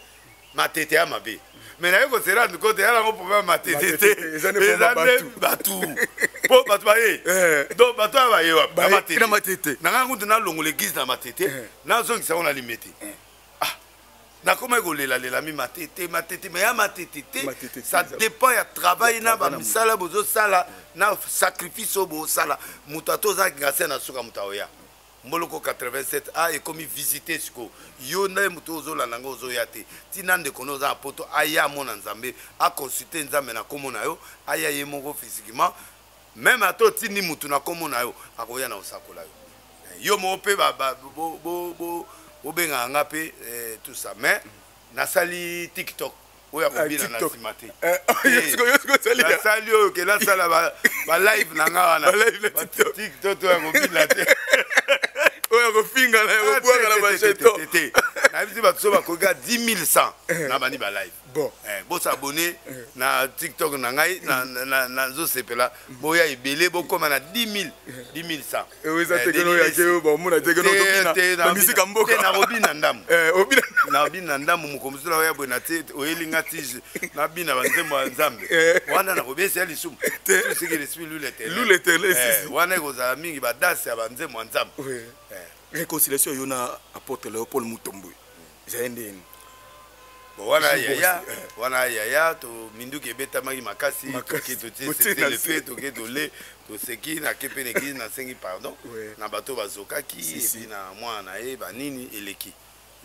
Speaker 2: Matete ya mabe, mais naye kose rendre compte ya yango problème Matete te, eza nde bato, mpo bato baye. Donc bato oyo baye wapi?
Speaker 1: Na Matete.
Speaker 2: Na ngai kutu nalongola église na Matete, nazongisa ngo na Limete. Ah, Nakomaki kolelalela mi matete matete, mais ya matete te, ça dépend ya travail na bamisala bozosala na sacrifice oyo bozosala. Moto ata oza gracien na suka, moto aoya mboloko 87 a ekomi visite. Sikoyo yo nde moto ozolanda ngo, ozoya te. Ntina ndeko no oza na poto aya amona Nzambe, aconsulte Nzambe na nkombo na yo, aya ye moko physiquement. Même ata otindi motu na nkombo na yo, akoya na kosakola yo. Yo moko mpe bobengaka nga mpe eh, tout ça. Mais nasali TikTok oyo akobina na nsima te. Nasali oyo ke nasala balive na nga wana, TikTok oyo akobina te.
Speaker 1: Oyo akofinga na yakobwaka na bajeton.
Speaker 2: Te, nayebisi bato so bakoki ka 10 100 na bandi balive.
Speaker 1: Bon,
Speaker 2: bosabone na TikTok na ngai, nazosepela boya ebele, bokóma na 10 000, 10 100.
Speaker 1: Eza te keno oyake oyo bamona te keno tobina misika mboka.
Speaker 2: Nakobina ndambo, nakobina ndambo. Mokomosu naoya boye na te, oyelinga tige, nabina banzembo ya Nzambe wana, nakobesa ya lisumu siki l'esprit lui
Speaker 1: l'éternel.
Speaker 2: Wana ekozala mingi badanse ya banzembo ya Nzambe.
Speaker 1: Réconciliation yo na apôtre Léopold Mutombo ezali ndeni?
Speaker 2: Bon, wana yaya, wana yaya to minduki ebetamaki makasi, toke totie cessez-le-feu, toke tole toseki, nake mpe na église, nasengi pardon na bato bazokaki, et puis na mwana na ye banini eleki.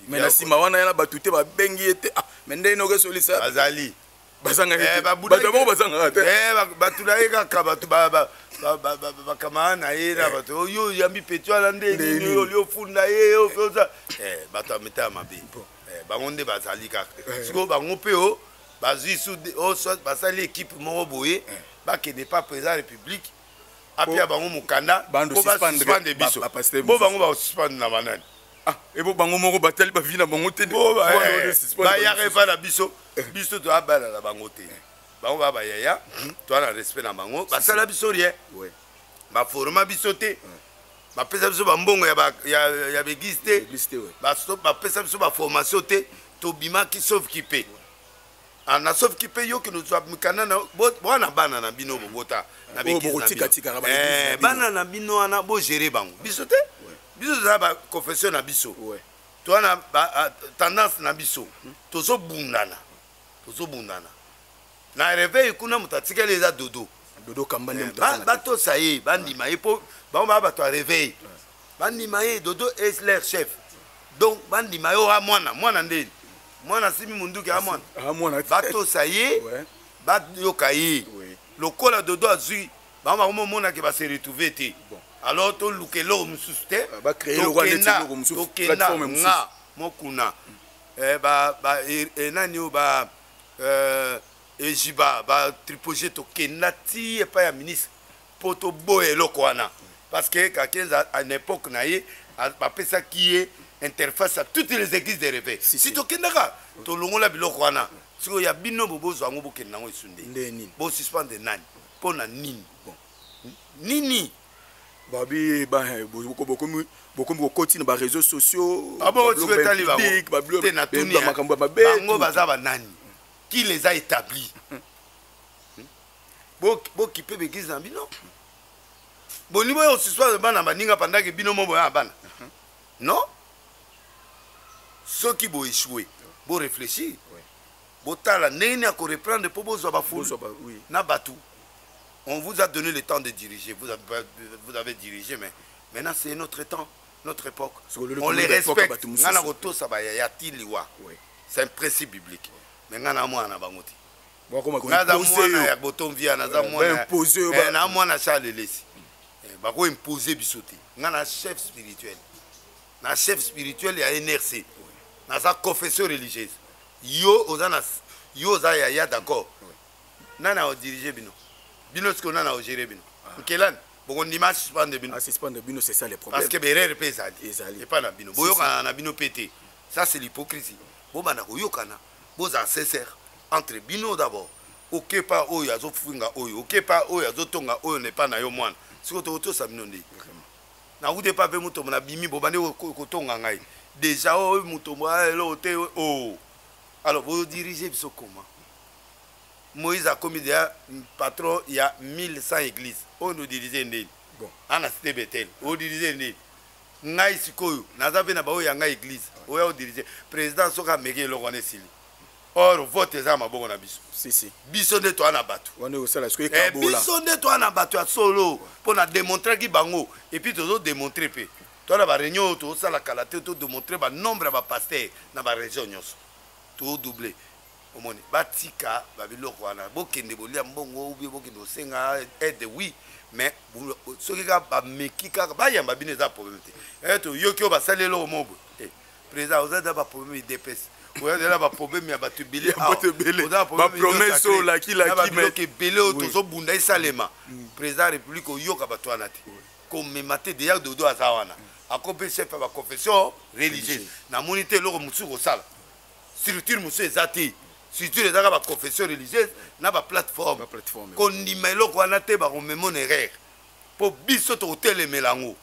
Speaker 1: Mais na nsima wana ya na bato te babengi ye te. Ah, mais ndenge noki esolisa?
Speaker 2: Bazali.
Speaker 1: Bazangaki bato bango, bazangaka te.
Speaker 2: Bato na ye kaka, bato bakamara na ye na bato oyo oyambi peti wana nde nini oli ofunda ye oza bato ya meta ya mabe. Bango nde bazali kaka. Sikoyo bango mpe o bazwi su, basali équipe moko boye, bakende pa président ya République, apia bango mokanda po basuspendre biso. Bo bango bakosuspendre na banani?
Speaker 1: Ah, ebo bango moko batali bavi na bango te.
Speaker 2: Bayaka epai na biso, biso toabala na bango te. Bango baa bayaya, toa na respect na bango. Basala biso rien, baforma biso te, bapesa biso bambongo ya baeglise te, bapesa biso baformation te. Tobimaki sauf ki mpe na sauf ki mpe yoki nozwa mikanda na bwana. Bana na bino bobota na bana na bino wana, bogere bango, biso te. Biso toza baconfession na biso, toza na tendance na biso, tozobundana, tozobundana na réveil kuna. Moto atikali eza Dodo.
Speaker 1: Dodo Kamba nde.
Speaker 2: Batosa ye, bandima ye, mpo bango baa bato ya réveil, bandima ye. Dodo est leur chef, donc bandima ye. Oa mwana, mwana ndeni, mwana asimi munduki, a mwana, batosa ye, bayoka ye. Lokola Dodo azwi bango, bakomomonake base retrouve te. Alors toluka eloko mosusu te, tokenda nga mokuna nani oyo ba ejiba batripoge, tokenda ti epai ya ministre mpo toboya eloko wana, parce que Kakenza, à l'époque na ye, bapesaki ye interface à toutes les églises de réveil. Si tokendaka, tolongola biloko wana. Sikoyo ya bino bobozwa yango, bokende yango esu nde bosuspendre nani, mpo na nini nini?
Speaker 1: Babi bokomi kokoti na baréseaux sociaux.
Speaker 2: Makambo ya mabe. Bango baza banani qui les a établis? Bokipe baeglise na bino. Boni boyo osuspendre bana baninga pendant ke bino mo boya bana? Non, soki boéchoué, boréfléchir, botala ndenge nini ya koreprendre mpo bozwa bafulu na bato. On vous a donné le temps de diriger, vous avez dirigé, mais maintenant c'est notre temps, notre époque, on les respecte. Nga na kotosa bayaya ti liwa, c'est un principe biblique, mais nga na mwana na bango te. Naza mwana ya Botomvia, naza mwana na mwana Charles Elesi. Bakoimpose biso te. Nga na chef spirituel, na chef spirituel ya NRC, naza confession religieuse. Yo oza na yo oza yaya, d'accord. Nani aodirige bino? Bino sikoyo nani aogere bino? Nkelani bokondima suspendre bino?
Speaker 1: Suspendre bino, c'est ça le problème.
Speaker 2: Parce que berere mpe ezali epai na bino, boyokana na bino mpe te. Ça, c'est l'hypocrisie. Bobanda koyokana, bozala sincère entre bino d'abord. Okepa oyo azofinga oyo, okepa oyo azotonga oyo nepa na yo mwana. Sikoyo tokotosa bino nde nakuti epa mpe motombo nabimi, bobandi kotonga ngai déjà oyo motombo eloko te o. Alors bodirige biso comment? Moïse akomi deja patron ya 1100 église oyo nodirige ndeni? Ana cité Betel odirige ndeni? Ngai sikoyo naza mpe na baoyo ya ngai église oya odirige président soki ameki eloko wana esili. Or vote eza na maboko na biso.
Speaker 11: Si, si.
Speaker 2: Biso nde toa na bato.
Speaker 11: Wana ekosala sikoyo
Speaker 2: Eh,
Speaker 11: ekabola.
Speaker 2: biso nde toa na bato ya solo mpo na démontraki bango et puis tozodémontre mpe toa na baréunion oyo tozosala kala te, todémontre banombre ya bapaster na barégion nyonso, todouble. Omoni, batika babiloko wana, bokende bolia mbongo ou bien bokende kosenga aide, oui, mais soki kaka bameki kaka bayamba bino, eza problème te. Toyoki oyo basali eloko moko boye. Président, oza na baproblème UDPS, oza na baproblème ya bato ebele.
Speaker 1: Ya bato ebele. Bapromesse oyo olaki laki,
Speaker 2: Babiloko ebele oyo tozobunda esalema. Président ya République, oyoka bato wana te, komema te. Deya Dodo aza wana, ako mpe chef ya baconfession religieuse. Namoni te eloko mosusu kosala, structure mosusu eza te. Structure ezaka baconfession religieuse na baplateforme. Kondima eloko wana te, bakomema en erreur, mpo biso tokotelemela yango.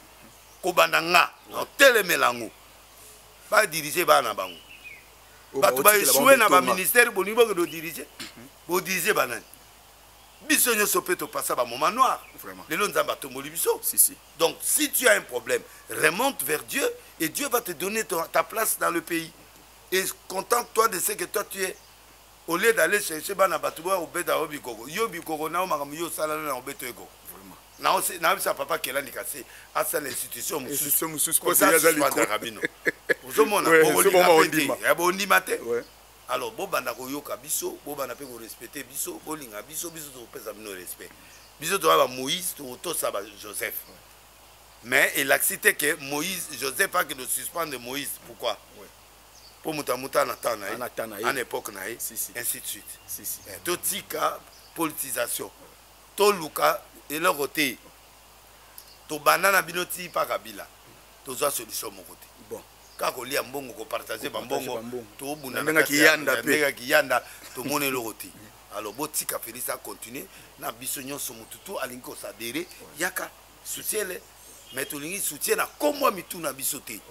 Speaker 2: Kobanda nga nakotelemela yango. Badirige bana na bango, bato baéchoué na baministère, bolingi bokende odirige, bodirige banani? Biso nyonso mpe topasa bamoment noir. Lelo Nzambe atomboli biso.
Speaker 1: Si, si.
Speaker 2: Donc si tu as un problème, remonte vers Dieu et Dieu va te donner ta place dans le pays. Et contente-toi de ce que toi tu es, au lieu d'aller chercher bana bato boya kobeta yo bikoko. Yo bikoko na yo, makambo yo osala na obeta yo ekoko. Nayebisa papa Kelani kasi asala institution.
Speaker 1: Institution mosusu, mpo ye aza likolo.
Speaker 2: Bino ozomona,
Speaker 1: Ouais,
Speaker 2: bokolinga
Speaker 1: so
Speaker 2: mpe te.
Speaker 1: bondima.
Speaker 2: Bondima te. Alors bobanda koyoka biso, bobanda mpe korespecte biso, bolinga biso. Biso tokopesa bino respect. Biso toza bamoïse, tokotosa bajoseph, mais elakisi te ke Moïse, Joseph akende suspendre Moïse. Pourquoi? Mpo moto amuta na temps na ye,
Speaker 11: Ana temps na ye.
Speaker 2: ana époque na ye,
Speaker 11: Si, si.
Speaker 2: ainsi de suite.
Speaker 11: Si, si.
Speaker 2: Totika politisation, toluka eloko te. Tobanda na bino ti mpa Kabila, tozwa solution moko te.
Speaker 11: Bon.
Speaker 2: Kaka kolia mbongo, kopartage bambongo.
Speaker 11: Bambongo.
Speaker 2: Tobunda.
Speaker 1: Na ndenge kiyanda pe.
Speaker 2: Ndenge kiyanda, tomona eloko te. Alors botika Félix acontinue na biso nyonso. Motu tu alingi koadhérer, yaka soutien le, mais tolingi soutien na kombo ya mitu na biso te,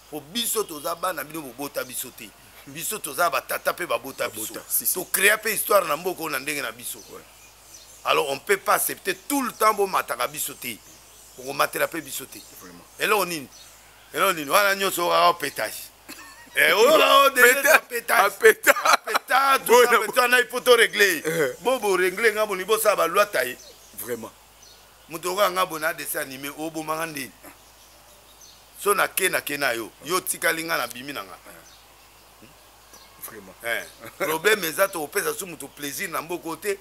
Speaker 2: po biso toza bana, bino bobota biso te. Biso toza batata mpe babota biso.
Speaker 1: Si, si.
Speaker 2: Tocréa mpe histoire na mboka oyo na ndenge na biso. Alors on peut pas accepter tout le temps bomataka biso te, bokomatela mpe biso te. Eloko nini, eloko nini wana nyonso oyo kaka pétage?
Speaker 1: Apeta.
Speaker 2: Wana il faut torégler. Bo borégler nga, bolingi bosala baloi ta ye.
Speaker 1: Vraiment.
Speaker 2: Moto okoka nga boye na dessin animé, obomanga ndeni? So nake nake na yo, yo tikali nga na bimi na nga.
Speaker 1: Vraiment.
Speaker 2: Problème eza, tokopesa so moto plaisir na mboka oyo te.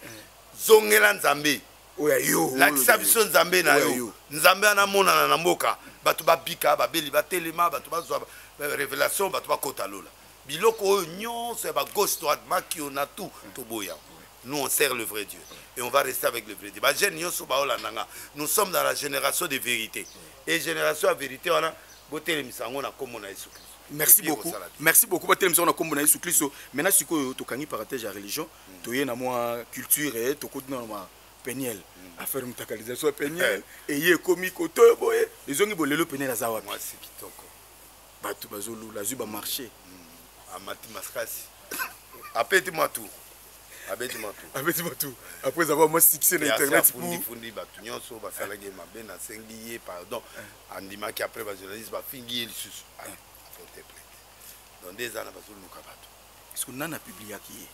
Speaker 2: Zongela Nzambe.
Speaker 1: Oyo ya yo.
Speaker 2: Lakisa biso Nzambe na
Speaker 1: Oyo
Speaker 2: yo.
Speaker 1: yo.
Speaker 2: Nzambe wana amonana na mboka, bato babika, babeli batelema, bato bazwa révélation, bato bakota lola. Biloko oyo nyonso ya bagauche, droite, makio na tout, toboya. Nous, on sert le vrai Dieu et on va rester avec le vrai Dieu. Bajeune nyonso baolanda nga, nous sommes dans la génération de vérité, et génération ya vérité wana, botelemisa yango na nkombo na Yesu Kristo.
Speaker 11: Merci
Speaker 2: Et puis,
Speaker 11: beaucoup.
Speaker 2: ekosala bien.
Speaker 11: Merci beaucoup. Batelemisa na nkombo na Yesu Kristo. Maintenant sikoyo tokangi parenthèse ya religion, toye na mwa culture. Tokoti na ma Peniel, affaire mutakalisation ya Peniel eye ekomi koto oyo boye, ezongi bolelo. Peniel aza wapi?
Speaker 2: Mwasi kitoko.
Speaker 11: Bato bazolula, azwi bamarché.
Speaker 2: Amati makasi, apeti mwa tour, abeti mwa tour.
Speaker 1: Abeti bato après avoir mwa succès na internet pour
Speaker 2: Afundi bato nyonso basalaki ye mabe. Nasengi ye pardon, andimaki. Après bajournaliste bafingi ye lisusu, aporte plainte. Donc nde eza na bazoluka bato.
Speaker 11: Parce que nani apubliaki ye?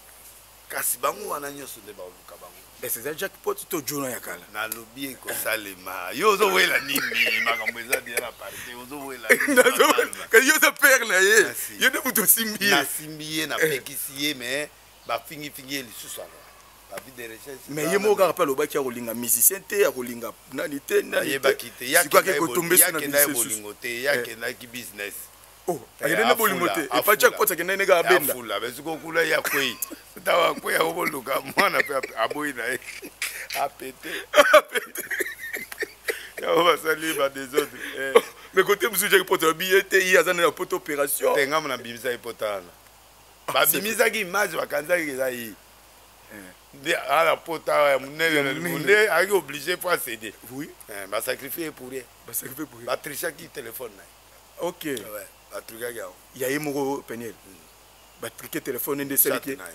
Speaker 2: Kasi bango wana nyonso nde baoluka bango.
Speaker 11: Ese eza Jackpot to jona ya kala?
Speaker 2: Nalobi ekosalema. Yo ozowela nini? Makambo eza deya na parte, ozowela.
Speaker 1: Kasi yo oza père na ye.
Speaker 2: Merci.
Speaker 1: Yo nde moto osimbi ye.
Speaker 2: Nasimbi ye, napekisi ye, mais bafingifingi ye lisusu. Alors bavi de recherche.
Speaker 11: Mais ye moko kaka mpe alobaki akolinga musicien te, akolinga nani te, nani.
Speaker 2: Ayebaki te.
Speaker 1: Sikoyo ake kotombe so na
Speaker 2: Yakenda ye
Speaker 1: musicien.
Speaker 2: bolingo te, yakendaki business.
Speaker 1: Oh, akende nde bolingo te epa Jackpot, akende ndenge abenda.
Speaker 2: Afula besiko kula ye akwei, ntango akwei akoboluka mwana mpe aboyi na ye, apete yango basali badésordre.
Speaker 1: Mais côté mosusu, Jackpot alobi ye te, ye aza nde na poto opération.
Speaker 2: Te, ngambo nabimisa ye pota wana, babimisaki image, bakanzaki eza ye nde ala pota awa ya monene, nde ayaki obligé po acéder. Basacrifie ye pour rien.
Speaker 1: Basacrifie pour rien.
Speaker 2: Batrichaki telefone na ye.
Speaker 11: Ok.
Speaker 2: Ouais, batrikaki yango.
Speaker 11: Ya ye moko Peniel, batrike telefone nde esaliki.
Speaker 2: Chat na ye.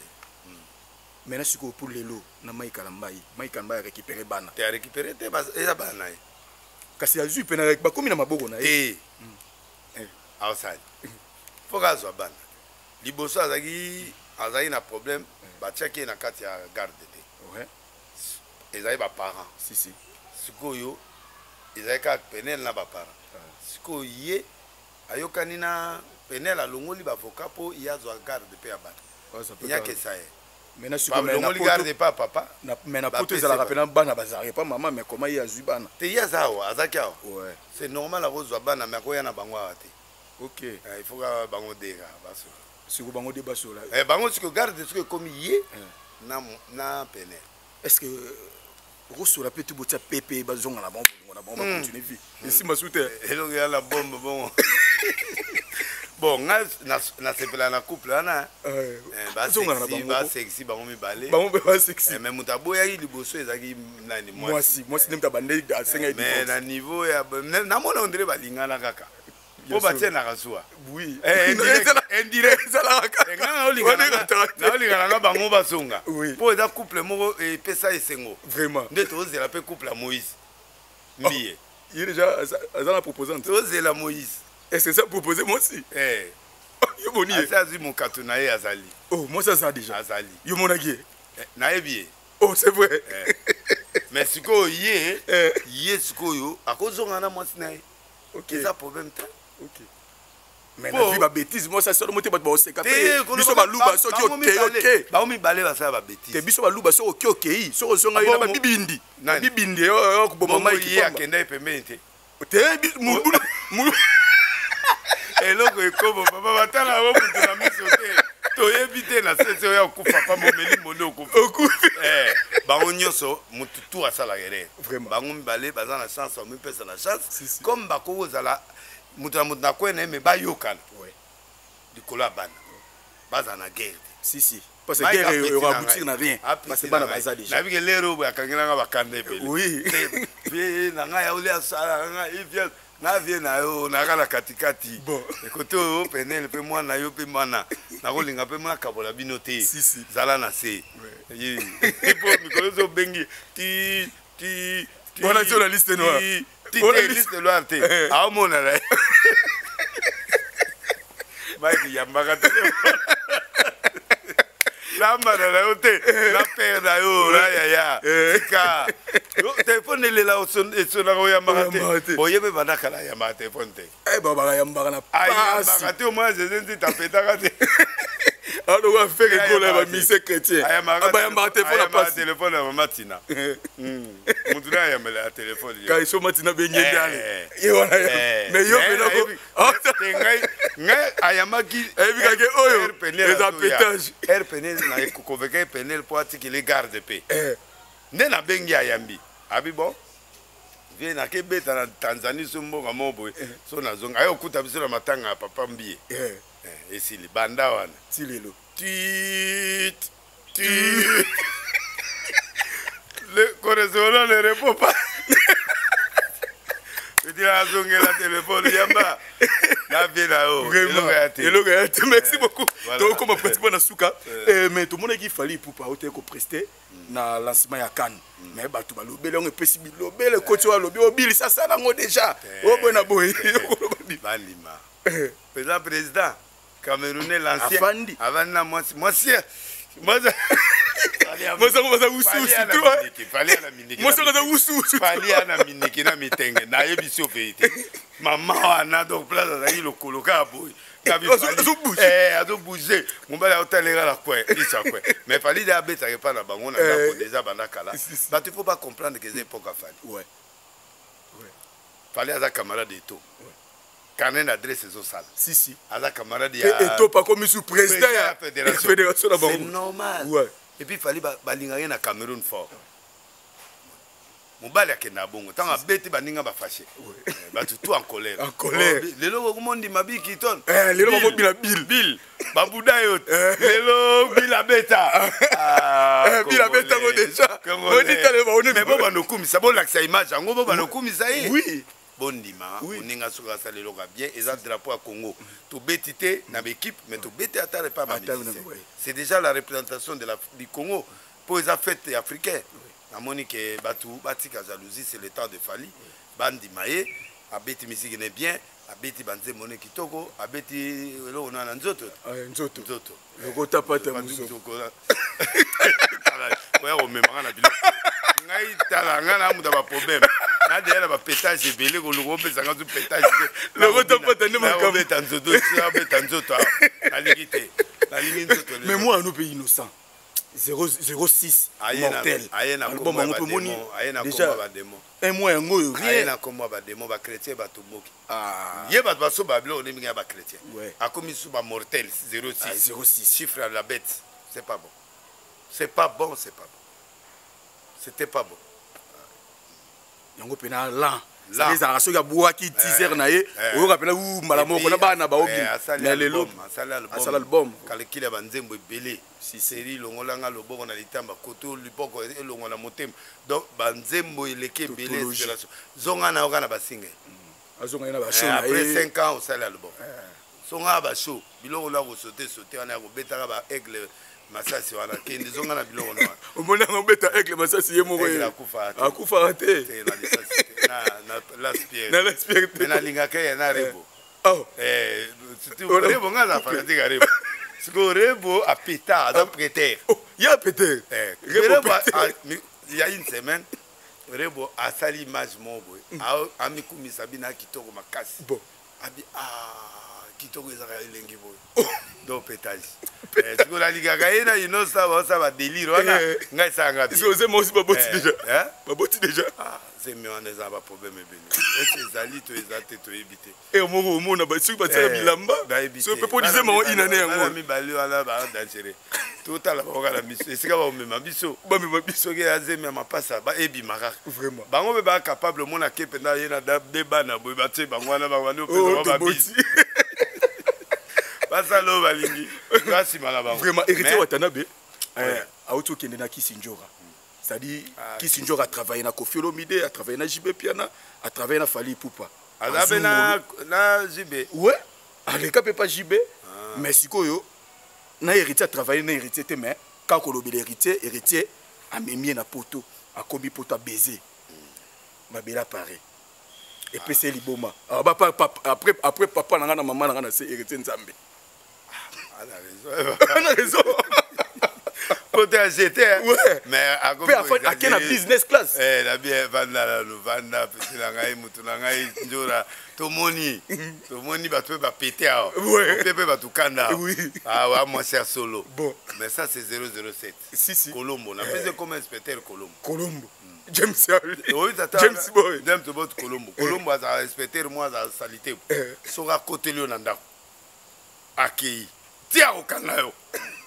Speaker 11: Maintenant sikoyo, pour lelo na Mike Kalambai, Mike Kalambai arécupéré bana.
Speaker 2: Te, arécupéré te, eza bana na ye.
Speaker 1: Kasi azwi mpe bakomi na maboko na ye.
Speaker 2: Te. Aosali. Faut azwa bana. Liboso azalaki azalaki na problème, batiaki ye na kati ya garde te. Ezali ba parents.
Speaker 1: Si si.
Speaker 2: Sikoyo ezali kaka Penel na ba parents. Sikoyo ye ayokani na Penel, alongoli ba avocat mpo ye azwa garde mpe ya bana. Nyakesa ye. Balongoli garde epa papa.
Speaker 1: Mais na poto ezalaka mpena bana bazalaka epa mama, mais koma ye azwi bana?
Speaker 2: Te, ye aza awa, azalaki awa. C'est normal akozwa bana, mais akoya na bango awa te.
Speaker 1: Ok.
Speaker 2: Il faut kaka bango deka basola.
Speaker 1: Siko bango de basola.
Speaker 2: Bango siko garde siko ekomi ye na Penel.
Speaker 1: Est ce que okosola mpe te botia pepe bazonga na bango bolingo na bango, bacontinue vie, esimba su te?
Speaker 2: Eloko ya la bombe bongo. Bon, ngai nasepela na couple wana, basexy bango mibale.
Speaker 1: Bango mpe basexy.
Speaker 2: Mais moto aboyaki liboso ezalaki nani?
Speaker 1: Mwasi. Mwasi nde moto abandeli asengaki.
Speaker 2: Mais na niveau ya namona ondire balingana kaka mpo batienaka zuwa.
Speaker 1: Oui,
Speaker 2: indirect naolingana na bango bazonga mpo eza couple moko epesa esengo.
Speaker 1: Vraiment.
Speaker 2: Nde tozela mpe couple ya Moïse Mbiye.
Speaker 1: Ye déjà aza na proposante.
Speaker 2: Tozela Moïse.
Speaker 1: Est-ce que ça proposé mwasi? Yo boni ye?
Speaker 2: Asi azwi mokato na ye, azali.
Speaker 1: Oh, mwasi aza déjà?
Speaker 2: Azali.
Speaker 1: Yo monaki ye?
Speaker 2: Nayebi ye.
Speaker 1: Oh, c'est vrai.
Speaker 2: Mais sikoyo ye, ye sikoyo akozonga na mwasi na ye, eza problème te.
Speaker 1: Mais na vie babêtise, mwasi asala mo te, bato baoseka mpe. Biso baluba, soki okei, oke.
Speaker 2: Bango mibale basala babêtise.
Speaker 1: Te, biso baluba, soki oke, okei, soki ozonga ye na babibindi bibindi okoboma.
Speaker 2: Mai ye akendaki pembeni te.
Speaker 1: Te.
Speaker 2: Eloko ekobo papa, batala yango moto na miso te, toyebi te na sese oyo akufa pa momeli mondo okufi. Bango nyonso, motu tu asalaka erreur. Bango mibale baza na chance, bamipesa na chance comme bakoki kozala moto na moto na kwe na ye, me bayokana likolo ya bana, bazala na guerre te.
Speaker 1: Si si, parce que guerre euro aboutir na rien, parce que bana baza déjà.
Speaker 2: Nayebi ke lero boye akangelanga bakanda ebele.
Speaker 1: Oui.
Speaker 2: Na ngai aoli asala ngai vie na vie na yo, naka na katikati ekote oyo Penele mpe mwana yo mpe mwana nakolinga mpe nakabola bino te, zala na se po mikolo so obengi ti ti.
Speaker 1: Wana ti na liste noire.
Speaker 2: Ti te, liste noire te, aomona na ye. Mike yambaka te, nambana na yo te, na pere na yo na yaya, tika telefone elela, esonaka, oyambaka te. Boyebi banda kala ayambaka telefone te.
Speaker 1: Bakayambaka na
Speaker 2: Ayambaka te, omona Jésus nzita apetaka te.
Speaker 1: Aloko afere ekola ya bamise chrétien, bayambaka telefone na pasi.
Speaker 2: Telefone ya mama Tina, mutu na ayambela ya telefone.
Speaker 1: Kaiso matina bengende ale ye wana, mais yo penako.
Speaker 2: Ngai ngai ayambaki.
Speaker 1: Ayebi kake oyo eza pétage.
Speaker 2: Air Penel na convoqué Penel mpo atikeli garde mpe nde nabengi, ayambi, abi bon vie nakebeta na Tanzanie, so mboka moko boye, so nazonga aye okuta biso na matanga ya papa Mbie. Esili banda wana.
Speaker 1: Ti lelo.
Speaker 2: Tit tit, le correspondant ne répond pas, etila azongela telefone, yamba na vie na yo.
Speaker 1: Eloko ya te, eloko ya te. Merci beaucoup. Tokokoma pratiquement na suka, mais tomonaki Fally Ipupa ote kopreste na lancement ya CAN, mais bato balobeli yango, epesi bilobele ekoti oyo alobi obilisa asala yango déjà oyo boye na boye.
Speaker 2: Bandima président, président camerounais l'ancien.
Speaker 1: Afandi.
Speaker 2: Avandi na mwasi, mwasi.
Speaker 1: Mwasi yango baza wususu. Mwasi yango aza wususu.
Speaker 2: Fally ana miniki na mitenge, nayebi so pe te mama wana. Donc place azalaki lokolo kaka boye, azobouge, mobali aotalela na coin, isa coin, mais Fally de abetaka epa na bango na ndako déjà banda kala. Bato il faut ba comprendre que eza époque ya Fally. Fally aza camarade Eto'o, carnet d'adresse ezosala.
Speaker 1: Si si.
Speaker 2: Aza camarade
Speaker 1: ya Eto'o, akomi su président ya fédération na bango.
Speaker 2: C'est normal. Et puis Fally balingaka ye na Cameroun fort. Mobali akenda bongo, ntango abeti baninga bafâché, bato tout en colère.
Speaker 1: En colère.
Speaker 2: Lelo okomondima bikiton.
Speaker 1: Lelo bakobina Bill.
Speaker 2: Bill babuda yo, lelo Bill abeta.
Speaker 1: Bill abetango déjà.
Speaker 2: Mais bo banda okumisa, bolakisa image yango, bo banda okumisa ye. Bondima moninga soki asala eloko ya bien, eza drapeau ya Congo. Tobeti te na baéquipe, mais tobeti ata epa bamusicien, c'est déjà la représentation de la, du Congo, mpo eza fête africain. Namoni ke bato batika jalousie, c'est le temps de Fally. Bandima ye, abeti musique ne bien, abeti banzembo ne kitoko, abeti eloko na na nzoto.
Speaker 3: Nzoto.
Speaker 2: Nzoto.
Speaker 3: Lokota pata muso.
Speaker 2: Oya komemaka na biloko. Ngai tala ngai na muta ba problème. Na deya na ba pétage ebele koluka opesa ngai zu pétage te.
Speaker 3: Lokota pata nde makambo.
Speaker 2: Obeta nzoto, obeta nzoto. Nalingi te. Nalingi nzoto.
Speaker 3: Mais moi un peu innocent. 006 mortel.
Speaker 2: Album
Speaker 3: yango mpe moni déjà un mois yango oyo
Speaker 2: rien. Aye na kombo ya ba démon, ba chrétien batomboki. Ye bato basoba biloko nde mingi ya ba chrétien. Akomi su ba mortel 06.
Speaker 3: 06.
Speaker 2: Chiffre ya la bête. C'est pas bon. C'est pas bon, c'est pas bon. C'était pas bon.
Speaker 3: Yango pena lan. Ezalaka soki abwaki teaser na ye, oyoka pena u mbala moko na bana baobi. Mais lelo asala album.
Speaker 2: Calcul ya banzembo ebele. Siseri longolanga loboko na litamba, koto liboko elongola motema. Donc banzembo eleki ebele inspiration. Zonga na yoka na basinga.
Speaker 3: Azonga na ba show na ye.
Speaker 2: Après 5 ans osala album. Songa ba show, biloko na ko sauter sauter wana ko betaka ba aigle masasi wana kende zonga na biloko na wana.
Speaker 3: Omoni yango obeta aigle masasi ye moko ye.
Speaker 2: Akufa te.
Speaker 3: Akufaka te.
Speaker 2: Te na lisasi te. Na na last pierre.
Speaker 3: Na last pierre te.
Speaker 2: Mais nalingaka ye na Rebo.
Speaker 3: Oh.
Speaker 2: Surtout Rebo nga na fanatique ya Rebo. Siko Rebo apeta, aza prêteur.
Speaker 3: Oh, ya prêteur.
Speaker 2: Rebo il y a une semaine Rebo asali image moko boye. Amikumisa bina kitoko makasi.
Speaker 3: Bon.
Speaker 2: Abi ah kitoko ezaka elengi boye. Donc pétage. Siko nalingaka ye na inosa baosa ba délire wana ngai esanga bien.
Speaker 3: Siko zema osi baboti déjà. Baboti déjà.
Speaker 2: Ah, zemi wana eza ba problème ebele. Ese ezali to eza te toyebi te.
Speaker 3: Eh moko omona ba soki batia bilamba. Soki pe po dizema o inane yango.
Speaker 2: Bana mibale wana ba dangereux. Totala bango kaka na miso esika bakomema biso.
Speaker 3: Bamema biso.
Speaker 2: Soki ya zemi ya mapasa ba ebima kaka.
Speaker 3: Vraiment.
Speaker 2: Bango pe ba capable omona ke mpenza ye na de bana boye batie bango wana bango bandi opesa bango ba bise. Basala oyo balingi. Ba nsima na bango.
Speaker 3: Vraiment héritier Watanabe. Auti okende na Kisindjora. C'est-à-dire Kisindjora a travaillé na Koffi Olomide, a travaillé na JB Piana, a travaillé na Fally Ipupa.
Speaker 2: Aza pe na JB.
Speaker 3: Ouais. Aleka pe pa JB. Mais sikoyo na héritier a travaillé na héritier te mais quand kolobela héritier, héritier amemie na poto, akomi poto a baiser. Mabela pareil. Et puis c'est liboma. Ah, bah, pa, pa, après, après papa na nga na maman na nga na se héritier Nzambe.
Speaker 2: Ah, na raison.
Speaker 3: Na raison.
Speaker 2: Côté AGT, hein.
Speaker 3: Ouais.
Speaker 2: Mais à
Speaker 3: Pe afa,
Speaker 2: comme
Speaker 3: à quelle business class?
Speaker 2: Eh, la bien, vanda, la, le vanda, petit la ngai, mutu la ngai, njora, tomoni. Tomoni, ba, tu peux péter, ah.
Speaker 3: Ouais.
Speaker 2: Tu peux pas tout kanda.
Speaker 3: Oui.
Speaker 2: Ah, ouais, moi, c'est solo.
Speaker 3: Bon.
Speaker 2: Mais ça, c'est 007.
Speaker 3: Si, si.
Speaker 2: Colombo. On a fait comme inspecteur Colombo.
Speaker 3: Colombo. James Harry.
Speaker 2: Oui, tata,
Speaker 3: James Boy.
Speaker 2: James Boy Colombo. Colombo, a inspecteur, moi, a salité. Sora côté lion, nanda. Accueilli. Tiens, au Canada.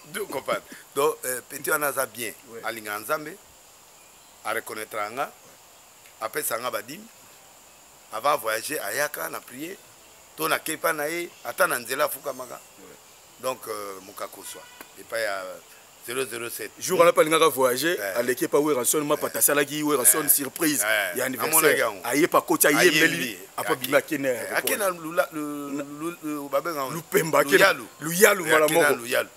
Speaker 2: Deux copains. Donc, petit on a ça bien.
Speaker 3: Ouais.
Speaker 2: Alinga Nzambe, à reconnaître anga, après sanga badim, avant voyager ayaka na prier, to na kepa na ye, ata na nzela fuka maka.
Speaker 3: Ouais.
Speaker 2: Donc mokakoswa. Et pas ya 007.
Speaker 3: Jour on a pas lingaka voyager,
Speaker 2: Ouais.
Speaker 3: aleke pa Werrason, ma patasa la ki Werrason
Speaker 2: Ouais.
Speaker 3: surprise.
Speaker 2: Ouais.
Speaker 3: Il y a anniversaire.
Speaker 2: Amona yango.
Speaker 3: Aye pa koti, aye
Speaker 2: Aye
Speaker 3: meli,
Speaker 2: meli.
Speaker 3: apa bima kene.
Speaker 2: Eh, akena lula, lu, lu, lu, babenga ngo.
Speaker 3: Lupemba, akena.
Speaker 2: Luyalu.
Speaker 3: Luyalu,
Speaker 2: Eh,
Speaker 3: mbala
Speaker 2: akena
Speaker 3: moko.
Speaker 2: Luyalu.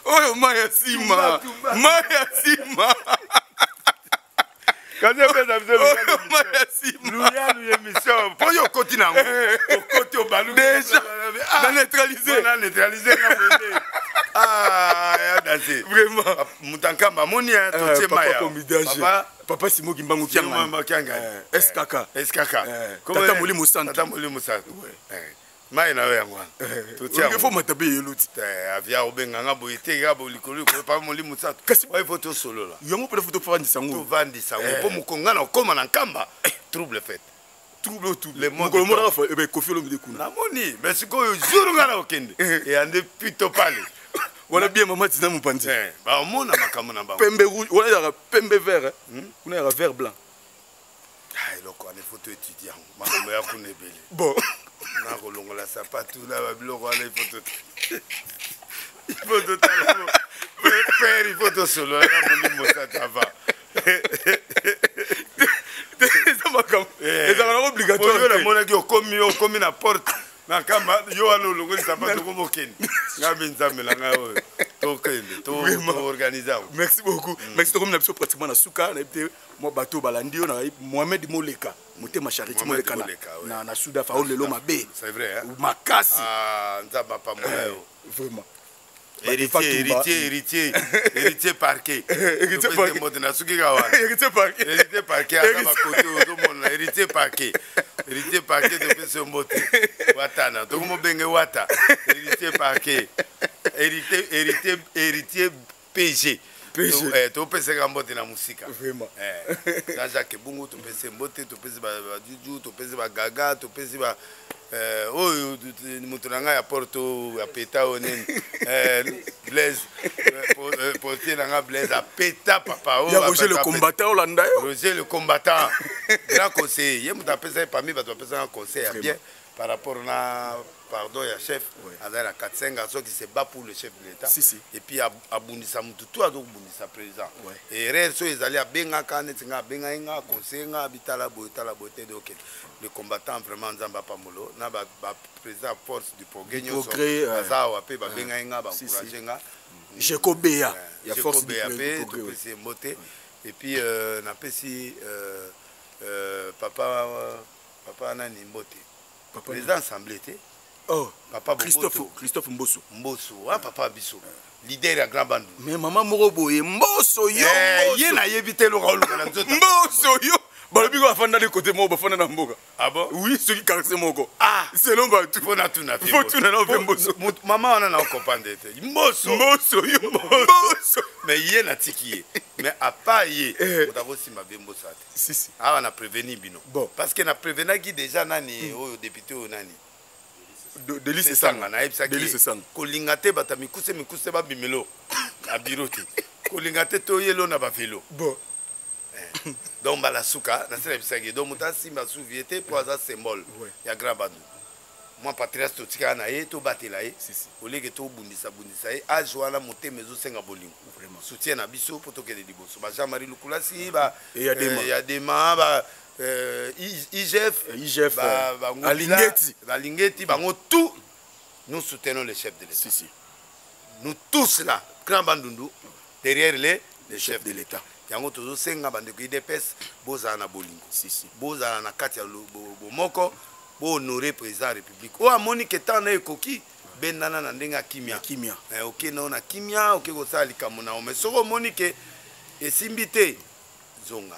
Speaker 3: Oyo maya nsima.
Speaker 2: Tumba, tumba.
Speaker 3: Maya nsima.
Speaker 2: Kasi opesa biso
Speaker 3: Oyo
Speaker 2: Luyalu
Speaker 3: maya nsima.
Speaker 2: Luyalu émission. Po yo okoti nango. Okoti obaluki.
Speaker 3: Déjà,
Speaker 2: Ah,
Speaker 3: na neutraliser.
Speaker 2: Na neutraliser nga boye. Ah, ya danser.
Speaker 3: Vraiment.
Speaker 2: Ah, Mutankamba moni hein, totie
Speaker 3: Papa
Speaker 2: maya.
Speaker 3: Kombi danger.
Speaker 2: Papa
Speaker 3: Papa Simon Kimbangu
Speaker 2: Simon
Speaker 3: Kiangani.
Speaker 2: Kimbangu Kiangani.
Speaker 3: SKK.
Speaker 2: SKK. Comment
Speaker 3: Tata
Speaker 2: est-
Speaker 3: Molimo Santu.
Speaker 2: Tata Molimo Santu. Mai na yo yango wana. Totie
Speaker 3: Olingi
Speaker 2: yango.
Speaker 3: fo matabe yeluti.
Speaker 2: Avia obenga nga boye te, nga boye likolo, likolo, papa Molimo Santu.
Speaker 3: Kasi
Speaker 2: oyo faut tosolola.
Speaker 3: Yango mpe faut tofandisa yango.
Speaker 2: Tovandisa yango. Po mokonga na okóma na Nkamba. Trouble fête.
Speaker 3: Trouble au trouble.
Speaker 2: Le monde
Speaker 3: Mokolo moko
Speaker 2: tombe.
Speaker 3: naka fa, eh ben, Koffi Olomide kuna.
Speaker 2: Namoni, mais sikoyo jour nga na okende. Eyande plutôt pale.
Speaker 3: Wana bien mama Tina Mopanzi.
Speaker 2: Baomona makambo na bango.
Speaker 3: Pembe rouge, wana ezalaka pembe vert, hein. Kuna ezalaka vert blanc.
Speaker 2: Ah, eloko wana, il faut toétudier yango. Makambo ya kuna ebele.
Speaker 3: Bon.
Speaker 2: Nakolongola sapatu na babiloko wana, il faut to- il faut totala ngo. Père, il faut tosolola na Molimo Santu avant.
Speaker 3: Eza makambo. Ezalaka nango obligatoire
Speaker 2: Oyo
Speaker 3: te.
Speaker 2: namonaki okomi na porte. Na kamba, yo wana olongoli sapatu okoma okende. Ngai mpe Nzambe na ngai oyo. Tokende toorganize yango.
Speaker 1: Merci beaucoup. Merci. Tokomi na biso pratiquement na suka. Nayebi te mwa bato balandi yo na Mohamed Moleka, motema Charité Moleka na Sudafa oyo lelo mabe makasi.
Speaker 2: Nzambe apambola yo.
Speaker 1: Vraiment.
Speaker 2: Héritier, héritier, héritier, héritier parquet.
Speaker 1: Héritier parquet.
Speaker 2: Moto na suki ka wana.
Speaker 1: Héritier parquet.
Speaker 2: Héritier parquet aza ba côté ozomona héritier parquet. Héritier parquet topesi yo mbote. Watana, tokomobenge wata. Héritier parquet. Héritier, héritier, héritier PG.
Speaker 1: PG.
Speaker 2: Topesaka mbote na mosika.
Speaker 1: Vraiment.
Speaker 2: Na Jacques Ebungu topesi mbote, topesi ba Juju, topesi ba Gaga, topesi ba oyo moto na ngai ya Porto ya peta oyo nini, Blaise, portier na ngai Blaise apeta papa
Speaker 1: oyo ya Roger le combattant, olanda yo.
Speaker 2: Roger le combattant, grand conseiller, ye moto apesa ye parmi bato bapesaka conseil ya bien par rapport na pardon ya chef. Azali na 4-5 garçons qui se bat pour le chef de l'État.
Speaker 1: Si, si.
Speaker 2: Et puis abundisa mutu tu azokobundisa président. Erreur so ezali, abengaka neti nga, abengai nga, conseiller nga, abitala boye, tala boye te. Donc le combattant, vraiment, Nzambe apambolo na baprésident force du progrès nyonso aza awa mpe babengai nga, baencourage nga.
Speaker 1: Jeko Bea ya force
Speaker 2: du progrès, topesi ye mbote. Et puis napesi papa nani mbote, président assemblée te.
Speaker 1: Oh,
Speaker 2: papa
Speaker 1: Christophe, Christophe Mbosso.
Speaker 2: Mbosso, ah, papa biso. Leader ya Grand Bandu.
Speaker 1: Mais maman moko boye, Mbosso yo.
Speaker 2: Ye nayebi te eloko oluka na nzoto.
Speaker 1: Mbosso yo. Balobi ko afanda de côté moko, bafanda na mboka.
Speaker 2: Ah bon?
Speaker 1: Oui, soki quartier moko.
Speaker 2: Ah,
Speaker 1: selon bato.
Speaker 2: Faut natuna
Speaker 1: pe. Faut tuna na pe Mbosso.
Speaker 2: Mama wana na comprendre te. Mbosso.
Speaker 1: Mbosso yo. Mbosso.
Speaker 2: Mais ye natiki ye. Mais à part ye, moto akosimba be Mbosso ate.
Speaker 1: Si si.
Speaker 2: Awa na prévenir bino.
Speaker 1: Bon.
Speaker 2: Parce que na prévenaki déjà nani oyo député oyo nani.
Speaker 1: Delly Sesanga.
Speaker 2: Nayebisaki kolinga te bato ya mikuse mikuse babimelo na biro te, kolinga te toyelo na bavelo.
Speaker 1: Bon.
Speaker 2: Donc mbala suka nasi nayebisaki, donc moto asimba suvie te mpo aza symbole ya Grand Bandu. Mwa patrice totikala na ye, tobatela ye oleke tobundisa bundisa ye. Age wana motema ezosenga bolingo, soutien na biso mpo tokende liboso. Ba Jean Marie Lukulasi, ba Yadema, ba IGF,
Speaker 1: IGF, Alingeti,
Speaker 2: Balingeti, bango tout, nous soutenons le chef de l'État.
Speaker 1: Si, si.
Speaker 2: Nous tous là, Grand Bandundu, derrière les chefs de l'État. Yango tozosenga bandeko UDPS, bozala na bolingo.
Speaker 1: Si, si.
Speaker 2: Bozala na kati ya bomoko, bohonorer président ya République. Oyo amoni ke temps na ekoki, bendana na ndenge ya kimia.
Speaker 1: Kimia.
Speaker 2: Oke nao na kimia, oke kosala likambo na yo. Mais soki omoni ke esimbi te, zonga.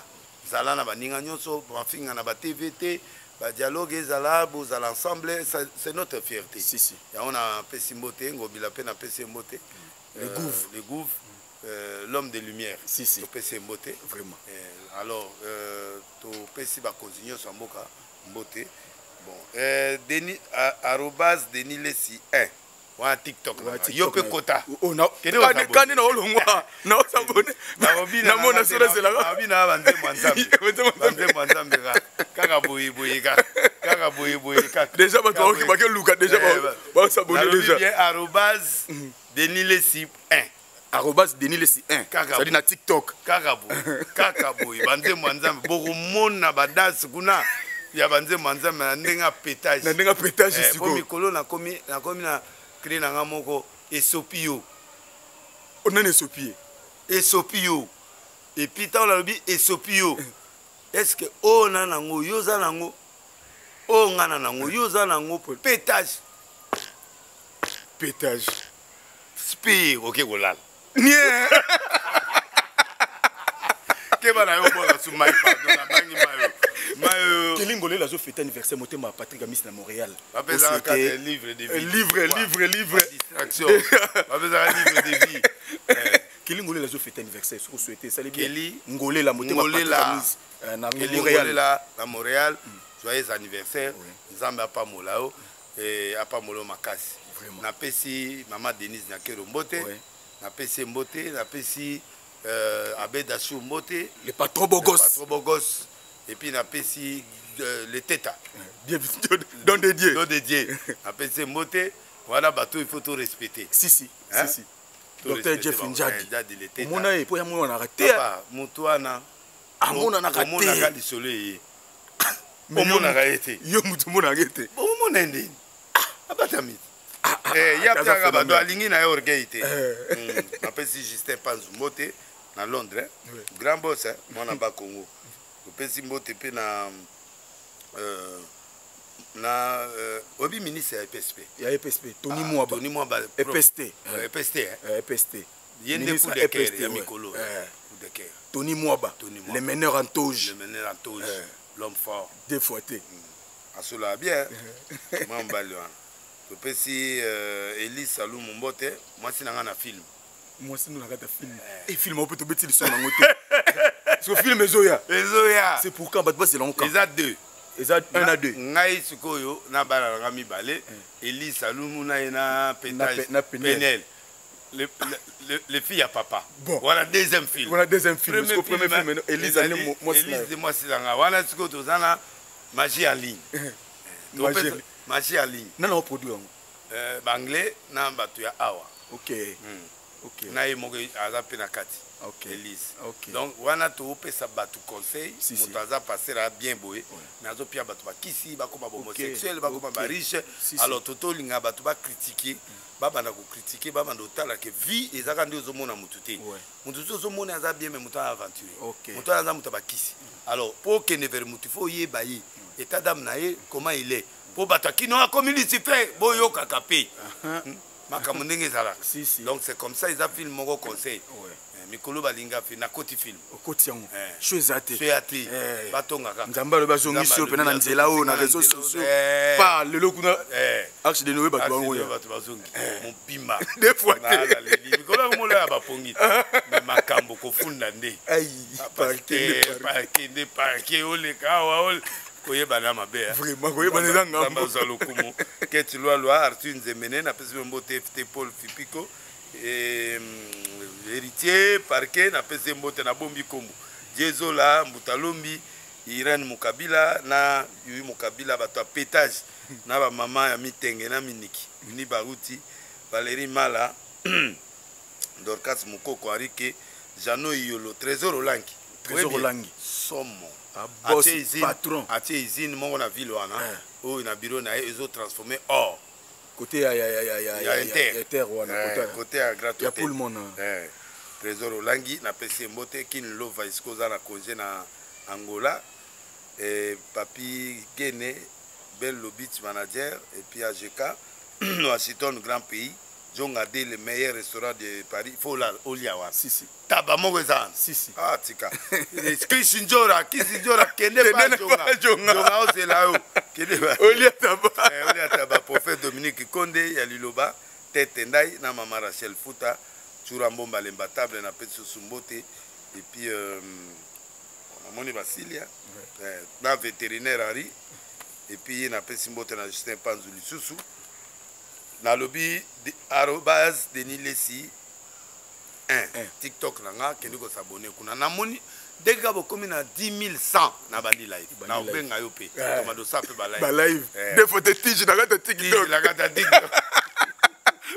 Speaker 2: Zala na baninga nyonso, bafinga na ba TV te, badialogue ezala, bozala ensemble, c'est notre fierté.
Speaker 1: Si, si.
Speaker 2: Yango napesi mbote Ngobila mpe napesi ye mbote.
Speaker 1: Le gouve.
Speaker 2: Le gouve, l'homme de lumière.
Speaker 1: Si, si.
Speaker 2: Topesi ye mbote.
Speaker 1: Vraiment.
Speaker 2: Alors topesi bakonzi nyonso ya mboka mbote. Bon, Denis, arobase Denis Lesi 1 wana TikTok yo mpe kota.
Speaker 1: Kani na olongwa na osabone namona solo ezelaka.
Speaker 2: Bina banzembo ya Nzambe, banzembo ya Nzambe kaka boye boye, kaka boye boye kaka.
Speaker 1: Déjà bato bakeluka déjà basabone déjà.
Speaker 2: Bien, arobase Denis Lesi 1.
Speaker 1: Arobase Denis Lesi 1, c'est-à-dire na TikTok.
Speaker 2: Kaka boye, kaka boye, banzembo ya Nzambe, bokomona badanse kuna ya banzembo ya Nzambe na ndenge ya pétage.
Speaker 1: Na ndenge ya pétage.
Speaker 2: Sikoyo mikolo nakomi na cri na nga moko, esopi yo.
Speaker 1: Nani esopi ye?
Speaker 2: Esopi yo. Et puis ntango nalobi esopi yo, est ce que oyo na nango yo oza nango, oyo nga na nango yo oza nango? Pétage.
Speaker 1: Pétage.
Speaker 2: Spire, oke kolala.
Speaker 1: Nie.
Speaker 2: Keba na yo, bona su mai, pardon, nabangi mayo mayo.
Speaker 1: Kelly Ngolela azofete anniversaire, motema ya Patrick Amis na Montréal.
Speaker 2: Bapesaka livre de vie.
Speaker 1: Livre, livre, livre.
Speaker 2: Distraction, bapesaka livre de vie.
Speaker 1: Kelly Ngolela azofete anniversaire, soki osouhaite esali bien.
Speaker 2: Kelly
Speaker 1: Ngolela, motema Patrick Amis na Montréal.
Speaker 2: Na Montréal, joyeux anniversaire, Nzambe apambola yo, apambola yo makasi. Napesi mama Denise Nyakero mbote, napesi mbote, napesi Abed Assou mbote.
Speaker 1: Le patron beau gosse.
Speaker 2: Le patron beau gosse. Et puis napesi le teta.
Speaker 1: Bien, don de Dieu.
Speaker 2: Don de Dieu, napesi mbote. Wana bato il faut tout respecter.
Speaker 1: Si si. Hein? Si si. Docteur Jeff Njadi, omona ye mpo ya monanaka te.
Speaker 2: Moto wana
Speaker 1: amonanaka te.
Speaker 2: Omonaka lisolo eye, omonaka ye te.
Speaker 1: Yo moto omonaka ye te.
Speaker 2: Omona ye ndeni abatami. Eh, ya mpe bato alingi na ye orgueil te. Napesi Justin Panzu mbote na Londres, grand boss, mwana ba Congo. Topesi mbote mpe na oyebi ministre ya EPSP?
Speaker 3: Ya EPSP, Tony Mwaba.
Speaker 2: Tony Mwaba.
Speaker 3: EPST.
Speaker 2: EPST.
Speaker 3: EPST.
Speaker 2: Ye nde coup de cœur ya mikolo, coup de cœur.
Speaker 3: Tony Mwaba, le meneur en toge.
Speaker 2: Le meneur en toge, l'homme fort.
Speaker 3: Deux fois te.
Speaker 2: Asolaka bien mwa mobali wana. Topesi Elise Salumu mbote, mwasi na nga na film.
Speaker 3: Mwasi no na kati ya film. E film oyo mpe tobeti liso nango te, parce que film ezoya.
Speaker 2: Ezoya.
Speaker 3: C'est pourquoi bato bazela ngo.
Speaker 2: Eza deux.
Speaker 3: Eza 1 à 2.
Speaker 2: Ngai sikoyo na bana na nga mibale, Elise Salumu na ye na
Speaker 3: Pétage.
Speaker 2: Na Penel, le fille ya papa.
Speaker 3: Bon.
Speaker 2: Voilà deuxième film.
Speaker 3: Voilà deuxième film. Premier, premier film, Elise ane
Speaker 2: mwasi. Elise mwasi nanga wana. Sikoyo toza na magie en ligne. Magie en ligne.
Speaker 3: Nana oproduit yango?
Speaker 2: Baanglais na bato ya awa.
Speaker 3: Ok.
Speaker 2: Na ye moko aza mpe na kati. Elise. Donc wana topesa bato conseil. Moto aza passer a bien boye, mais azopia bato bakisi, bakoma bahomosexuel, bakoma bariche. Alors totolinga bato bacritiquer, babanda kocritiquer, babanda kotala ke vie ezaka nde ozomona motu te. Motu te ozomona aza bien, mais moto aza aventure, moto aza moto bakisi. Alors mpo okende vers motu, faut oyeba ye état d'âme na ye, comment il est, mpo bato akino akomi Lucifer. Boyokaka mpe makambo ndenge ezalaka. Donc c'est comme ça, eza film moko conseil. Mikolo balinga fi nakoti film.
Speaker 3: Okoti yango, so eza te.
Speaker 2: So ya te, batongaka.
Speaker 3: Nzambe alobi azongisi yo mpena na nzela oyo na réseaux sociaux pa lelo kuna arche de Noé, bato bango.
Speaker 2: Bato bazongi mobimba.
Speaker 3: Deux fois te.
Speaker 2: Mikolo yango molo ya bapongi, mais makambo kofunda nde kende parke oleka awa koyebana mabe.
Speaker 3: Vraiment, koyebana eza ngambo.
Speaker 2: Azwa lokumu. Keti Lwalwa, Arthur Nzemene, napesi mbote. Ft Paul Fipiko, héritier parquet, napesi mbote. Nabombi kombo Diezola Mbutalombi, Irene Mokabila na Yui Mokabila, bato ya pétage na bamama ya Mitenge na Miniki Uni Baruti, Valérie Mala, Dorcas Mokoko, Henrike Jano Iyolo, Trésor Olangi.
Speaker 3: Trésor Olangi.
Speaker 2: Somo.
Speaker 3: Boss, patron.
Speaker 2: Atie usine moko na ville wana oyo na bureau na ye ezotransforme or.
Speaker 3: Côté ya
Speaker 2: ya Inter.
Speaker 3: Inter wana.
Speaker 2: Côté ya Grand
Speaker 3: ya Pullman.
Speaker 2: Trésor Olangi, napesi ye mbote. Kin Lova, esika oza na congé na Angola. Papi Gene Bel Lobit, manager, et puis AGK Washington, grand pays Jongade, le meilleur restaurant de Paris, faut la olia wana.
Speaker 3: Si, si.
Speaker 2: Taba moko eza wana.
Speaker 3: Si, si.
Speaker 2: Ah, tika Kisinjora, Kisinjora, kende pa Jonga Jonga, ozela yo, kende.
Speaker 3: Olia taba.
Speaker 2: Olia taba. Prophète Dominique Konde ya Liloba Tete Ndai na mama Rachel Futa Tsura Mbomba Lemba Table, napesi susu mbote. Et puis namoni basilia na vétérinaire Henri. Et puis ye napesi mbote na Justin Panzu lisusu. Nalobi arobase Denis Lesi 1, TikTok na nga, kende kos'abonner kuna. Namoni ndenge kaka bokomi na 10 100 na bandi live na obenga yo mpe tomadosa mpe.
Speaker 3: Balive deux fois te tige na kati ya TikTok.
Speaker 2: Na kati ya TikTok.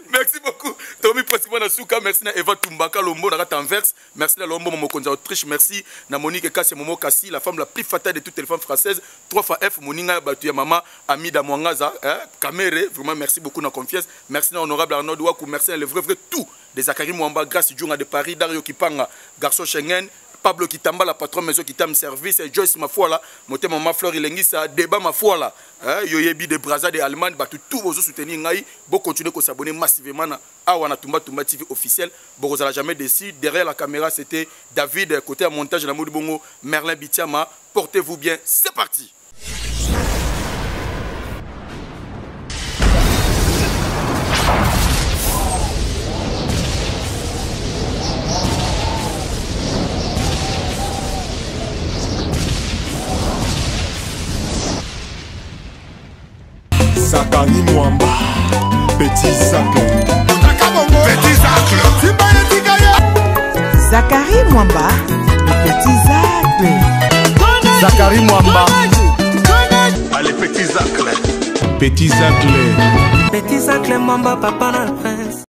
Speaker 1: Merci beaucoup. Tomi pratiquement na suka. Merci na Eva Tumbaka Lombo na kati Anvers. Merci na Lombo mokonzi Autriche. Merci na Monique Kassi Momo Kassi, la femme la plus fatale de toutes les femmes françaises. 3 fois F Moninga batu ya mama Amida Mwangaza, hein, Kamere, vraiment merci beaucoup na confiance. Merci na honorable Arnaud Waku, merci na le vrai vrai tout de Zachary Mwamba, Grâce Djunga de Paris, Dario Kipanga, garçon Schengen, Pablo Kitamba, la patronne maison Kitam Service, Joyce Mafuala, Motema Mama Fleur Ilengisa, Débat Mafuala, hein, Yoyebi de Braza de Allemagne, bato tout bozo soutenir ngai, bo continuer ko s'abonner massivement na awa na Tumba Tumba TV officiel, bokozala jamais déçu. Derrière la caméra, c'était David, côté à montage na Moudi Bongo, Merlin Bitiama. Portez-vous bien, c'est parti.
Speaker 8: Zakari Mwamba, Petit Zacle.
Speaker 2: Petit Zacle.
Speaker 4: Zachary Mwamba, le petit Zacle.
Speaker 3: Zakari Mwamba.
Speaker 8: Allez, Petit Zacle.
Speaker 3: Petit Zacle.
Speaker 5: Petit Zacle Mwamba, papa na prince.